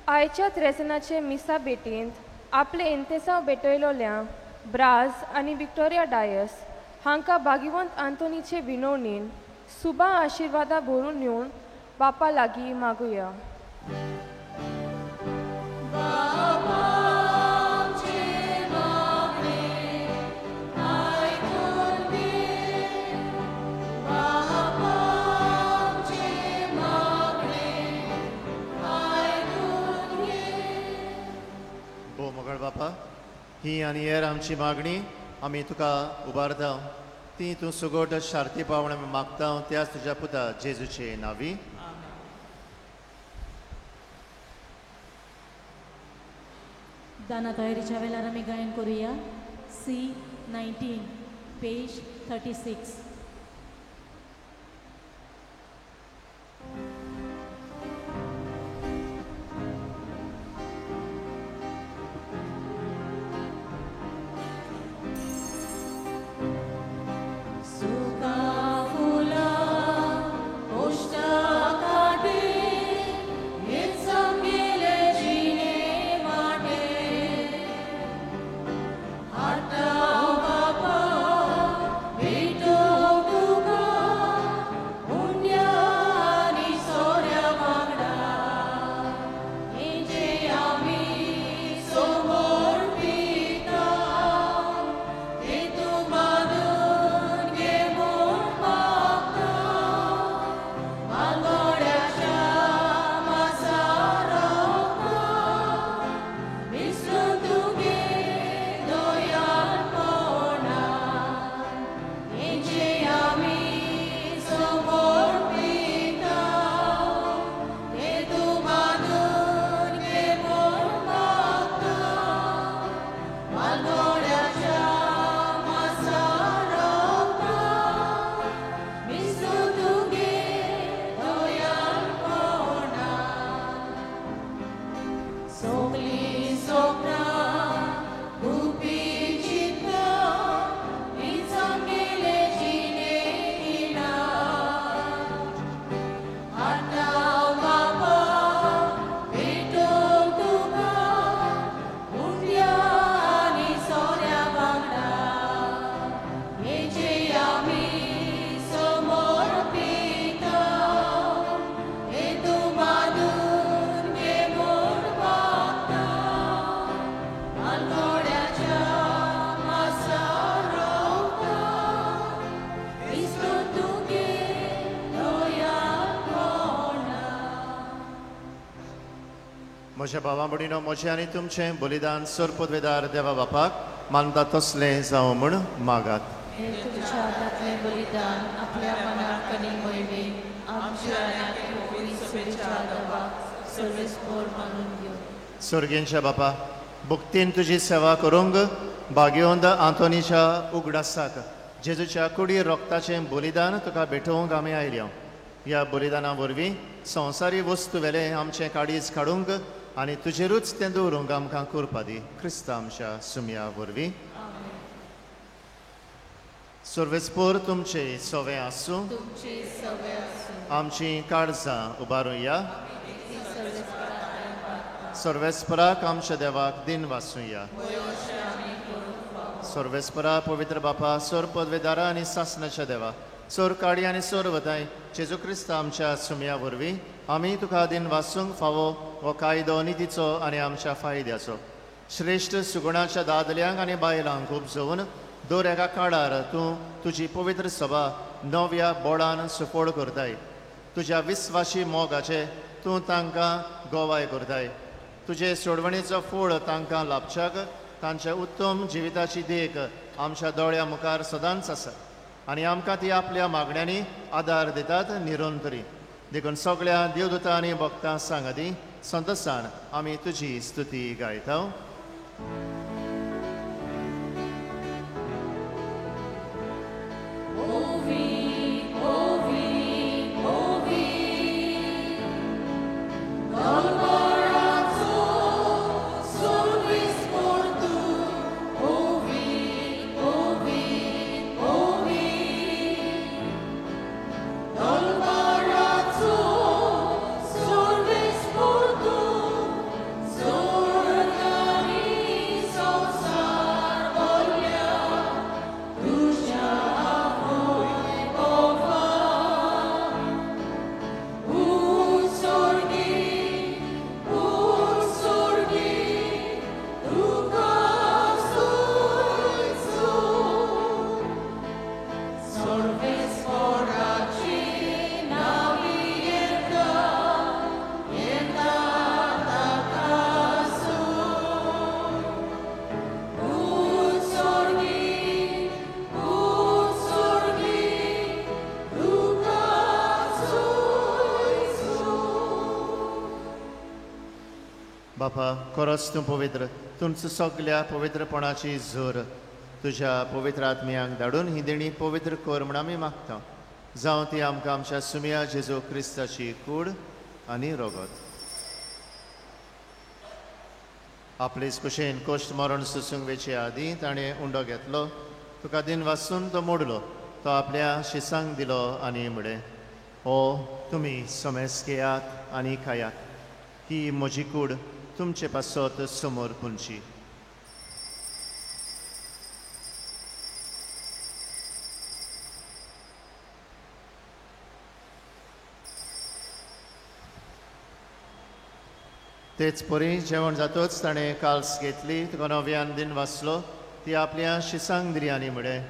आयच्या त्रेसनाचे मिसा भेटींत आपले इंतेसांव भेटयलोल्या ब्राज आनी विक्टोरिया डायस हांकां भागिवंत आंतोनीचे विनवणीन सुबा आशिर्वादा भरून येवन बापा लागीं मागुया. बापा, ही आनी हेर आमची मागणी आमी तुका उबारता, ती तूं सुगोट शार्ती पावण आमी मागता त्याच तुज्या पुता जेजूचे नावी. दाना तयारीच्या वेळार आमी गायन करूया C 19 page 36. म्हज्या भावा भयणीनो, म्हजें आनी तुमचें बलिदान सरपदवेदार देवा बापाक मानता तसलें जावं म्हूण मागात. हे तुमच्या हातांतलें बलिदान आपल्या मनाक आनी मोहिमेक आमच्या आनी सभेच्या देवाक सर्वेस्पोर मानून घेवं. सर्गेंच्या बापा, भक्तीन तुजी सेवा करूंक भाग्यवंत आंतोनीच्या उगडासाक जेजूच्या कुडी रोगताचें बलिदान तुका भेटोवंक आमी आयल्या. ह्या बलिदाना वरवीं संवसारी वस्तू वेलें आमचें काळीज काडूंक आनी तुजेरूच तें दवरूंक आमकां करपा दी, क्रिस्ता आमच्या सुमया वरवीं. सर्वेस्पोर तुमचे सवे आसूं, आमची काळजां उबारुया. सर्वेस्पराक आमच्या देवाक दिन वासुया. सर्वेस्परा पवित्र बापा, सोर पदवेदारा आनी सासनाच्या देवा, सोर काडी आनी सोर वताय जेजू क्रिस्त आमच्या सुमया वरवीं आमी तुका दिन वासूंक फावो हो कायदो नितीचो आनी आमच्या फायद्याचो. श्रेश्ठ सुगुणाच्या दादल्यांक आनी बायलांक उपजोवन दर एका काळार तूं तुजी पवित्र सभा नव्या बोळान सुफळ करताय. तुज्या विस्वाशी मोगाचे तूं तांकां गोवाय करताय. तुजे सोडवणेचो फळ तांकां लाभच्याक तांच्या उत्तम जिविताची देख आमच्या दोळ्या मुखार सदांच आसा आनी आमकां ती आपल्या मागण्यांनी आदार दितात निरंतरी. देखून सगळ्या देवदूतां आनी भक्तां सांगाती संतोसान आमी तुजी स्तुती गायता. बापा, खरोच तूं पवित्र, तुमचो सगल्या पवित्रपणाची जोर तुज्या पवित्र आत्म्यांक धाडून ही देणी पवित्र कर म्हूण आमी मागता. जावं ती आमकां आमच्या सुमया जेजू क्रिस्ताची कूड आनी रगत. आपलेच कुशेन कोश्ट मरण सोसूंक वेचे आदीं ताणें उंडो घेतलो, तुका दिन वासून तो मोडलो, तो आपल्या शिसांक दिलो आनी म्हळें, ओ तुमी समेस घेयात आनी खायात, ही म्हजी कूड तुमचे पासत समोर पुंची. तेच परी जेवण जातच ताणें काल्स घेतली, तुका नव्यान दिन वाचलो, ती आपल्या शिसांक दिली आनी म्हळें,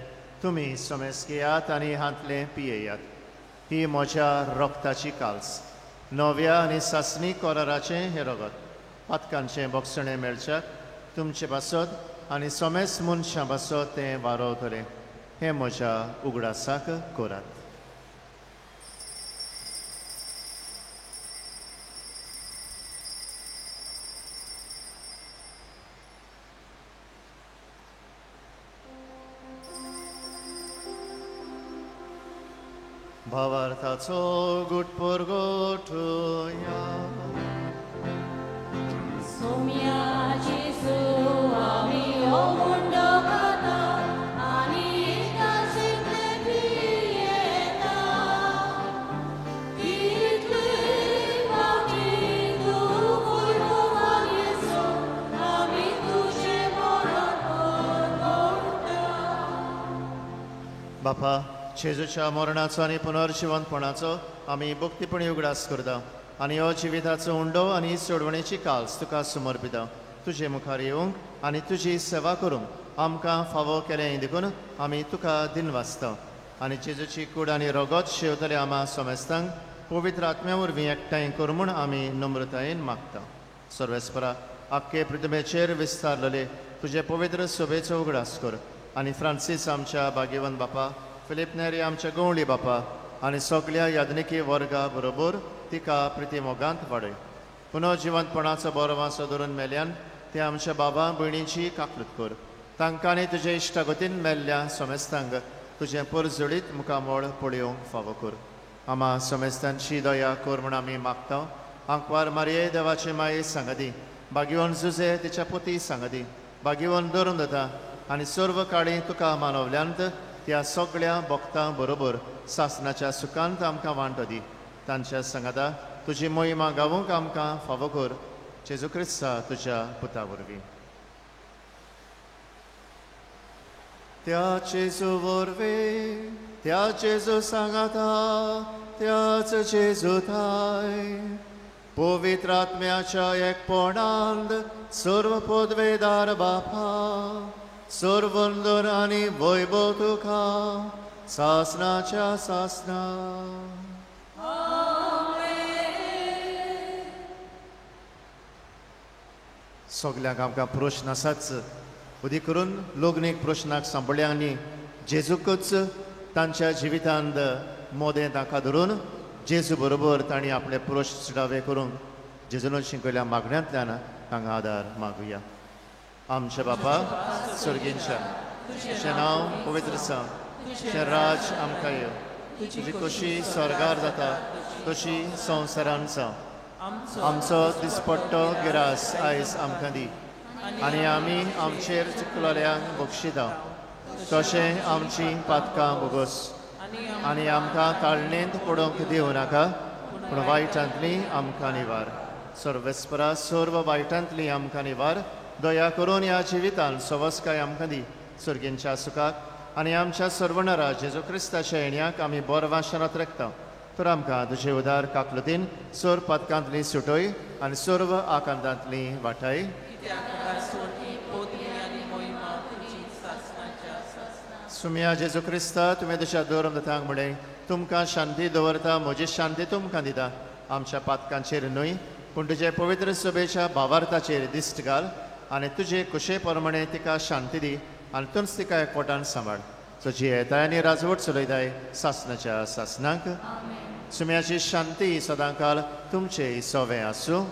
तुमी समेस घेयात आनी हांतलें पियेयात, ही म्हज्या रक्ताची काल्स, नव्या आनी सासणी कराराचें हें रगत, पातकांचें बोगसणें मेळच्याक तुमचे पासत आनी समेस मनशां पासत तें वारवतलें. हें म्हज्या उगडासाक करात. भावार्थाचो गुटपोर गोठुया. सोम्या जेजू आमी हो मुंडो खाता आनी एकाशिल्ले पियेता, तितले फावटी तूं वयभोवान येसो आमी तुजें मरण परगट्टा. बापा, जेजूच्या मरणाचो आनी पुनर्जिवंतपणाचो आमी भक्तीपणी उगडास करता आनी हो जिविताचो उंडो आनी सोडवणेची काल्स तुका समर्पिता. तुजे मुखार येवंक आनी तुजी सेवा करूंक आमकां फावो केलें देखून आमी तुका दिनवासता आनी जेजूची कूड आनी रगत शेवतले आमा समेस्तांक पवित्र आत्म्या वरवीं एकठांय कर म्हूण आमी नम्रतायेन मागता. सर्वेस्परा, आख्खे पृथ्वेचेर विस्तारलेले तुजे पवित्र सभेचो उगडास कर आनी फ्रांसीस आमच्या भाग्यवंत बापा, फिलीप नेरी आमच्या गवळी बापा आनी सगल्या याज्ञिकी वर्गा बरोबर तिका प्रिती मोगांत वाडय. पुनर्जिवंतपणाचो बरो वांसो धरून मेल्यान ते आमच्या बाबा भयणीची काकलूत कर. तांकां आनी तुजे इश्टागतीन मेल्ल्या समेस्तांक तुजें परजळीत मुखामळ पळोवंक फावो कर. आमा समेस्तांची दया कर म्हूण आमी मागता. आंकवार मारये देवाचे माये सांगाती, भाग्यवान जुजे तिच्या पोती सांगाती, भाग्यवान धरून जाता आनी सर्व काळी तुका मानवल्यांत त्या सगळ्या भक्तां बरोबर सासनाच्या सुखांत आमकां वांटो दी. तांच्या सांगाता तुजी मोहिमा गावूंक आमकां फावो कर. जेजू क्रिस्ता तुज्या पुता वरवीं. त्या जेजू वरवीं, त्या जेजू सांगाता, त्याच जेजू थाय पवित्र आत्म्याच्या एकपणांत सर्व पदवेदार बापा, सर्वंदर आनी वैभव तुका सासनाच्या सासना. सगल्यांक आमकां प्रश्न आसाच, उदी करून लग्नीक प्रश्नाक सांपडल्या आनी जेजूकच तांच्या जिवितांत मोदें तांकां धरून जेजू बरोबर तांणी आपले प्रश्न सुटावे करूंक जेजून शिकयल्या मागण्यांतल्यान तांकां आदार मागुया. आमच्या बापा सर्गींच्या, तुजें नांव पवित्र जावं, तुजें राज आमकां येवं, तुजी कशी स्वर्गार जाता तशी संवसारान जावं. आमचो दिसपट्टो गिरास आयज आमकां दी आनी आमी आमचेर चुकलेल्यांक बक्षिता तशें आमची पातकां भोगोस आनी आमकां ताळणेंत पडोवंक दिवं नाका पूण वायटांतली आमकां निवार. सर्वेस्परा सर्व वायटांतली आमकां निवार, दया करून ह्या जिवितान सवस्काय आमकां दी सर्गींच्या सुखाक आनी आमच्या सर्वणरा जेजू क्रिस्ताच्या येण्याक आमी बोरवाशनात रेखता. तर आमकां तुजे उदार काकलुतीन सर्व पातकांतली सुटय आनी सर्व आकांतांतली वाटाय. सुम्या जेजू क्रिस्ता, तुवें तुज्या धर्मदतांक म्हणलें तुमकां शांती दवरता, म्हजी शांती तुमकां दिता. आमच्या पातकांचेर न्हय पूण तुजे पवित्र सभेच्या भावार्थाचेर दिश्ट घाल आनी तुजे कुशे प्रमाणे तिका शांती दी आनी तूंच तिका एकवटान सांबाळ. तुजी येताय आनी राजवट चलयताय सासनाच्या सासनाक. सुम्याची शांती सदांकाल तुमचे सवे आसूं.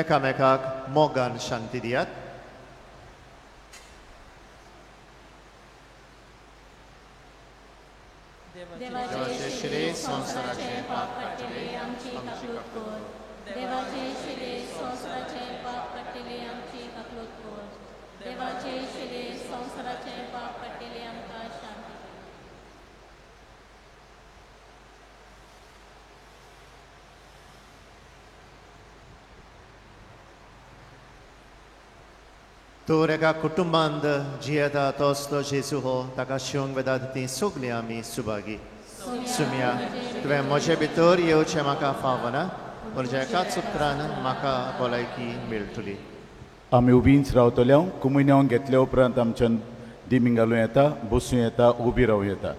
एकामेकाक मोगान शांती दियात. देवाचे शिरे संवसाराचे पाप काडटले आमची काकलूत कर. देवाचे शिरे संवसाराचे पाप काडटले आमची काकलूत कर. देवाचे शिरे संवसाराचे पाप काडटले आमकां शांती. तर एका कुटुंबांत जियेता तोच तो जेजू हो, ताका शिवंक वेतात ती सगळीं आमी सुभागी. सुम्या, तुवें म्हजे भितर येवचें म्हाका फावना, पूण एकाच उतरान म्हाका भलायकी मेळटली. आमी उबींच रावतले. कुमुन्यांव घेतल्या उपरांत आमच्यान दिमी घालूं येता, बसूं येता, उबी रावूं येता.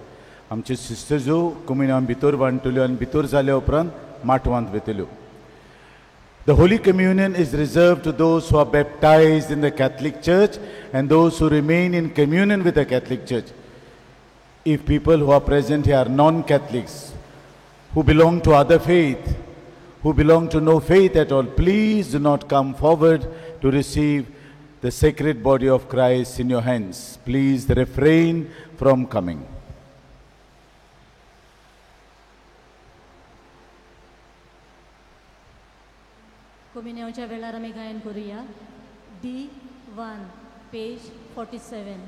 आमच्यो सिस्टर्जो कुमुन्यांव भितर वांटल्यो आनी भितर जाल्या उपरांत माटवांत वतल्यो. The Holy Communion is reserved to those who are baptized in the Catholic Church and those who remain in communion with the Catholic Church. If people who are present here are non-Catholics, who belong to other faith, who belong to no faith at all, please do not come forward to receive the sacred body of Christ in your hands. Please refrain from coming. कोमिन्यांवच्या वेळार आमी गायन करुया. D1 page 47.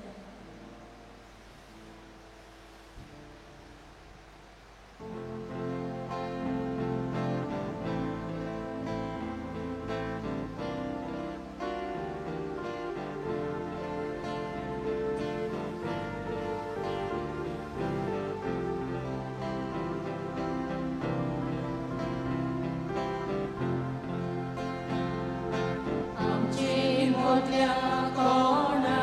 आमचे मोदल्या कोणा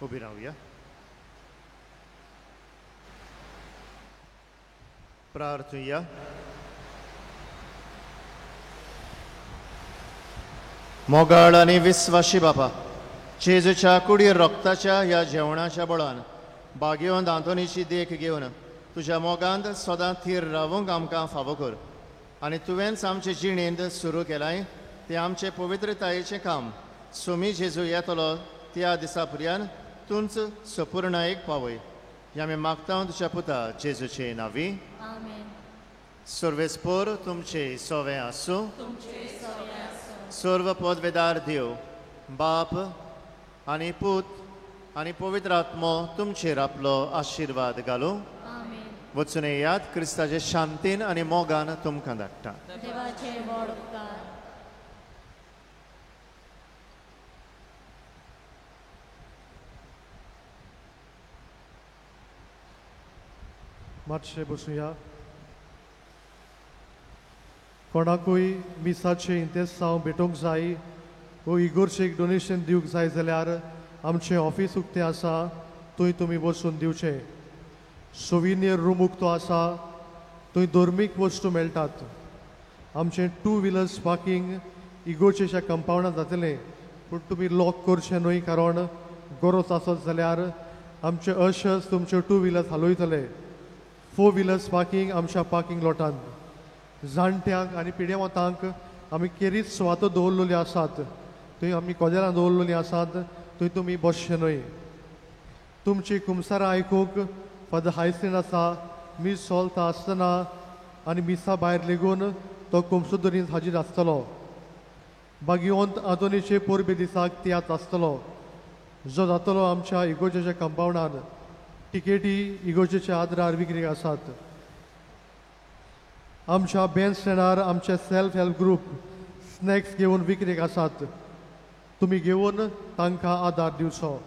उबी रावया. प्रार्थुया. मोगाळ आनी विस्वाशी बापा, जेजूच्या कुडीर रक्ताच्या ह्या जेवणाच्या बळान बागेवन आंतोनीची देख घेवन तुज्या मोगांत सदां थीर रावूंक आमकां फावो कर आनी तुवेंच आमचे जिणेंत सुरू केलाय तें आमचें पवित्रतायेचें काम सुमी जेजू येतलो त्या दिसा पर्यंत तूंच सपुर्णायेक पावय. हें आमी मागता तुज्या पुता जेजूचे नांवी. सर्वेस्पोर तुमचे सोवे आसूं. सर्व पदवेदार देव बाप आनी पूत आनी पवित्र आत्मो तुमचेर आपलो आशिर्वाद घालूं. वचून येयात, क्रिस्ताचे शांतीन आनी मोगान तुमकां धाडटा. मातशें बसुया. कोणाकूय मिसाचें इंतेसांव भेटोवंक जाय वो इगोर्चेक डोनेशन दिवंक जाय जाल्यार आमचें ऑफीस उक्तें आसा, थंय तुमी वचून दिवचें. सोविनियर रूम उक्तो आसा, थंय धर्मीक वस्तू मेळटात. आमचें टू व्हिलर्स पार्कींग इगोर्चेच्या कंपावंडांत जातलें, पूण तुमी लॉक करचें न्हय, कारण गरज आसत जाल्यार आमचे अशर्स तुमच्यो टू व्हिलर्स हालयतले. फोर व्हिलर्स पार्कींग आमच्या पार्कींग लॉटांत. जाणट्यांक आनी पिडेवतांक आमी केरीत सुवातो दवरलेल्यो आसात, थंय आमी कदेलां दवरलेलीं आसात, थंय तुमी बसचें न्हय. तुमची कुमसारां आयकूंक फादर हायसीन आसा. मीस चलता आसतना आनी मिसा भायर लेगून तो कुमसोदरींत हाजीर आसतलो. बागिवंत आंतोनीचे परबे दिसाक तियात्र आसतलो जो जातलो आमच्या इगोर्जेच्या कंपावंडार. टिकेटी इगोर्जेच्या आदारार विक्री आसात. आमच्या बँड स्टँडार आमचे सेल्फ हेल्प ग्रूप स्नॅक्स घेवन विक्रेक आसात, तुमी घेवन तांकां आदार दिवचो.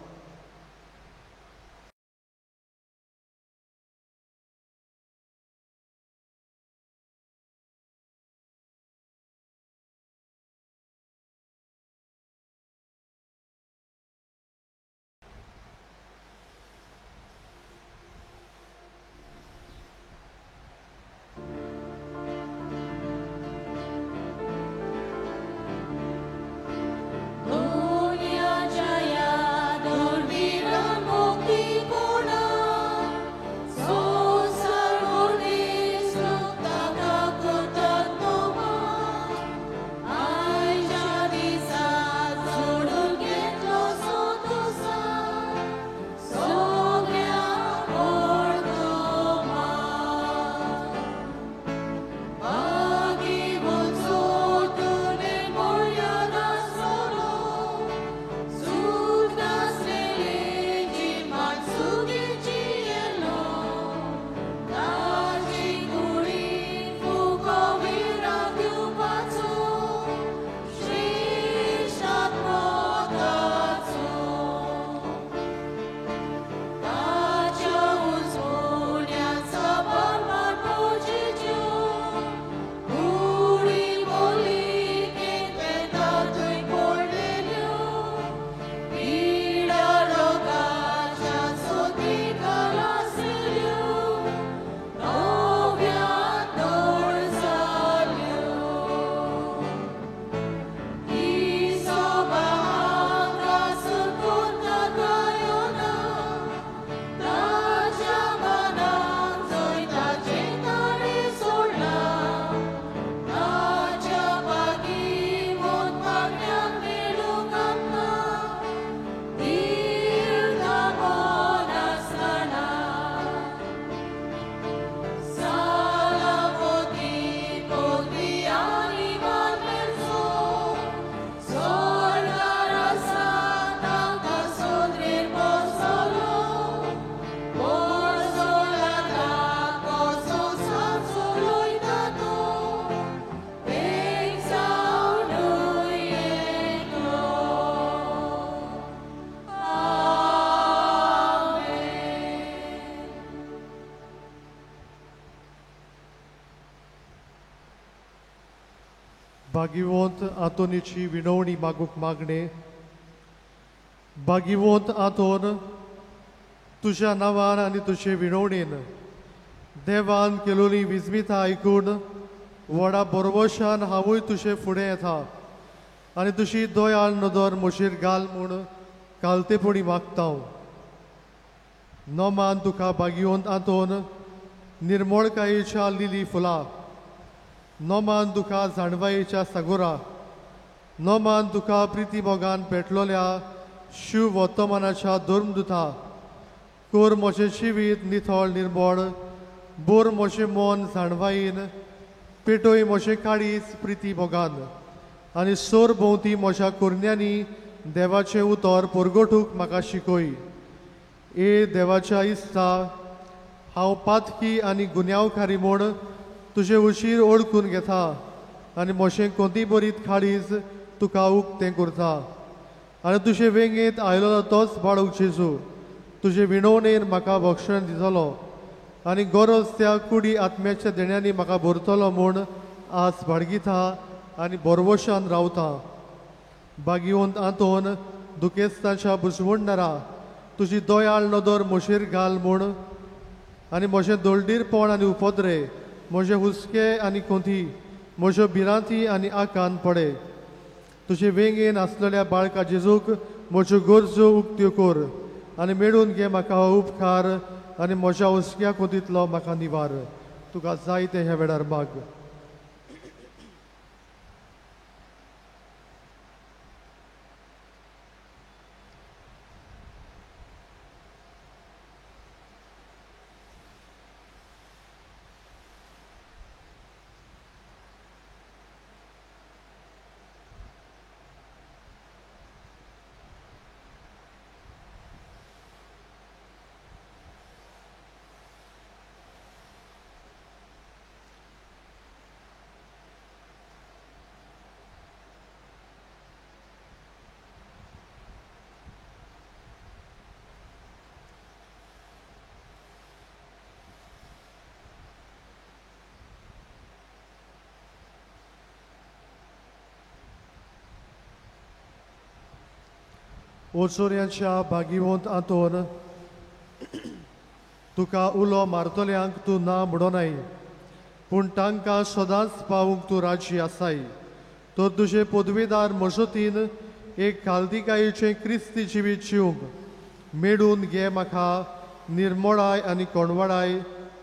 भागिवंत आंतोनीची विनवणी मागूंक मागणें. भागिवंत आंतोन, तुज्या नांवान आनी तुजे विनवणेन देवान केलोली विस्मिता आयकून व्हडा बरवशान हांवूय तुजे फुडें येता आनी तुजी दयाळ नदर म्हजेर घाल म्हूण कालतेपणी मागता. नोमान तुका भागिवंत आंतोन निर्मळकायेच्या लिली फुलां, नोमान तुका जाणवायेच्या सागोरा, नोमान तुका प्रिती मोगान पेटलोल्या शिव वर्तमानाच्या धर्मदुता. कोर म्हजें जिवीत निथळ निर्मळ, बोर म्हजें मन जाणवायेन, पेटोय म्हजें काळीज प्रिती मोगान आनी सोर भोंवती म्हज्या कुरण्यांनी देवाचें उतर परगटूंक म्हाका शिकय. ए देवाच्या इस्ता, हांव पातकी आनी गुन्यांवकारी म्हूण तुजें उशीर ओळखून घेता आनी म्हजें कोंती बरीत काळीज तुका उक्तें करता आनी तुजे वेंगेंत आयलो तोच बाळूक जेजू तुजे विणवणेन म्हाका भक्षण दितलो आनी गरज त्या कुडी आत्म्याच्या देण्यांनी म्हाका भरतलो म्हूण आज बाळगिता आनी बरवशान रावता. बागिवंत आंतोन दुखेस्ताच्या बुजवणदारा, तुजी दयाळ नदर म्हजेर घाल म्हूण आनी म्हजें दळडीरपण आनी उपद्रे, म्हजे हुस्के आनी कोंती, म्हज्यो भिरांती आनी आकांत पडे. तुजे वेंगेन आसलेल्या बाळका जेजूक म्हज्यो गरजो उक्त्यो कर आनी मेळून घे म्हाका हो उपकार आनी म्हज्या हुस्क्या कोंतींतलो म्हाका निवार. तुका जाय तें ह्या वेळार माग. ओचोऱ्यांच्या भागिवंत आंतोन, तुका उलो मारतल्यांक तूं ना म्हणोनाय, पूण तांकां सदांच पावूंक तूं राजी आसाय. तर तुजे पदवीदार मजतीन एक खालदिकायेचें क्रिस्ती जिवीत जिवंक मेळून घे म्हाका निर्मळाय आनी कोणवाडाय,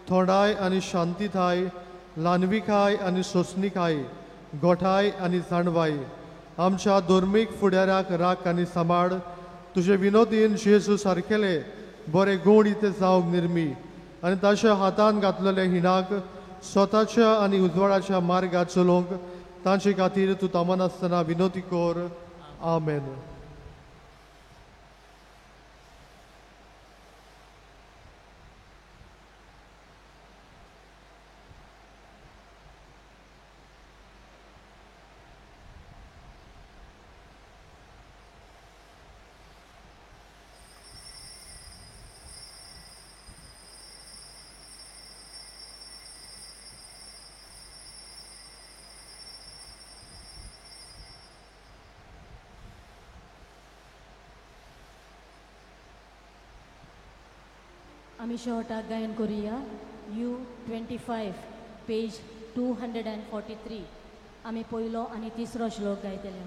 थोंडाय आनी शांतिताय, ल्हानविकाय आनी सोंसणिकाय, गोठाय आनी जाणवाय. आमच्या धर्मीक फुडाऱ्याक राख आनी सांबाळ. तुजे विनोदीन जेजू सारकेले बरे गोड इते जावंक निर्मी आनी ताच्या हातान घातलेल्या हिणाक स्वताच्या आनी उजवाडाच्या मार्गार चलोवंक तांचे खातीर तूं थांबनासतना विनोदी कर. आमेन. आमी शेवटाक गायन करुया U 25 page 243. आमी पयलो आनी तिसरो श्लोक गायतले.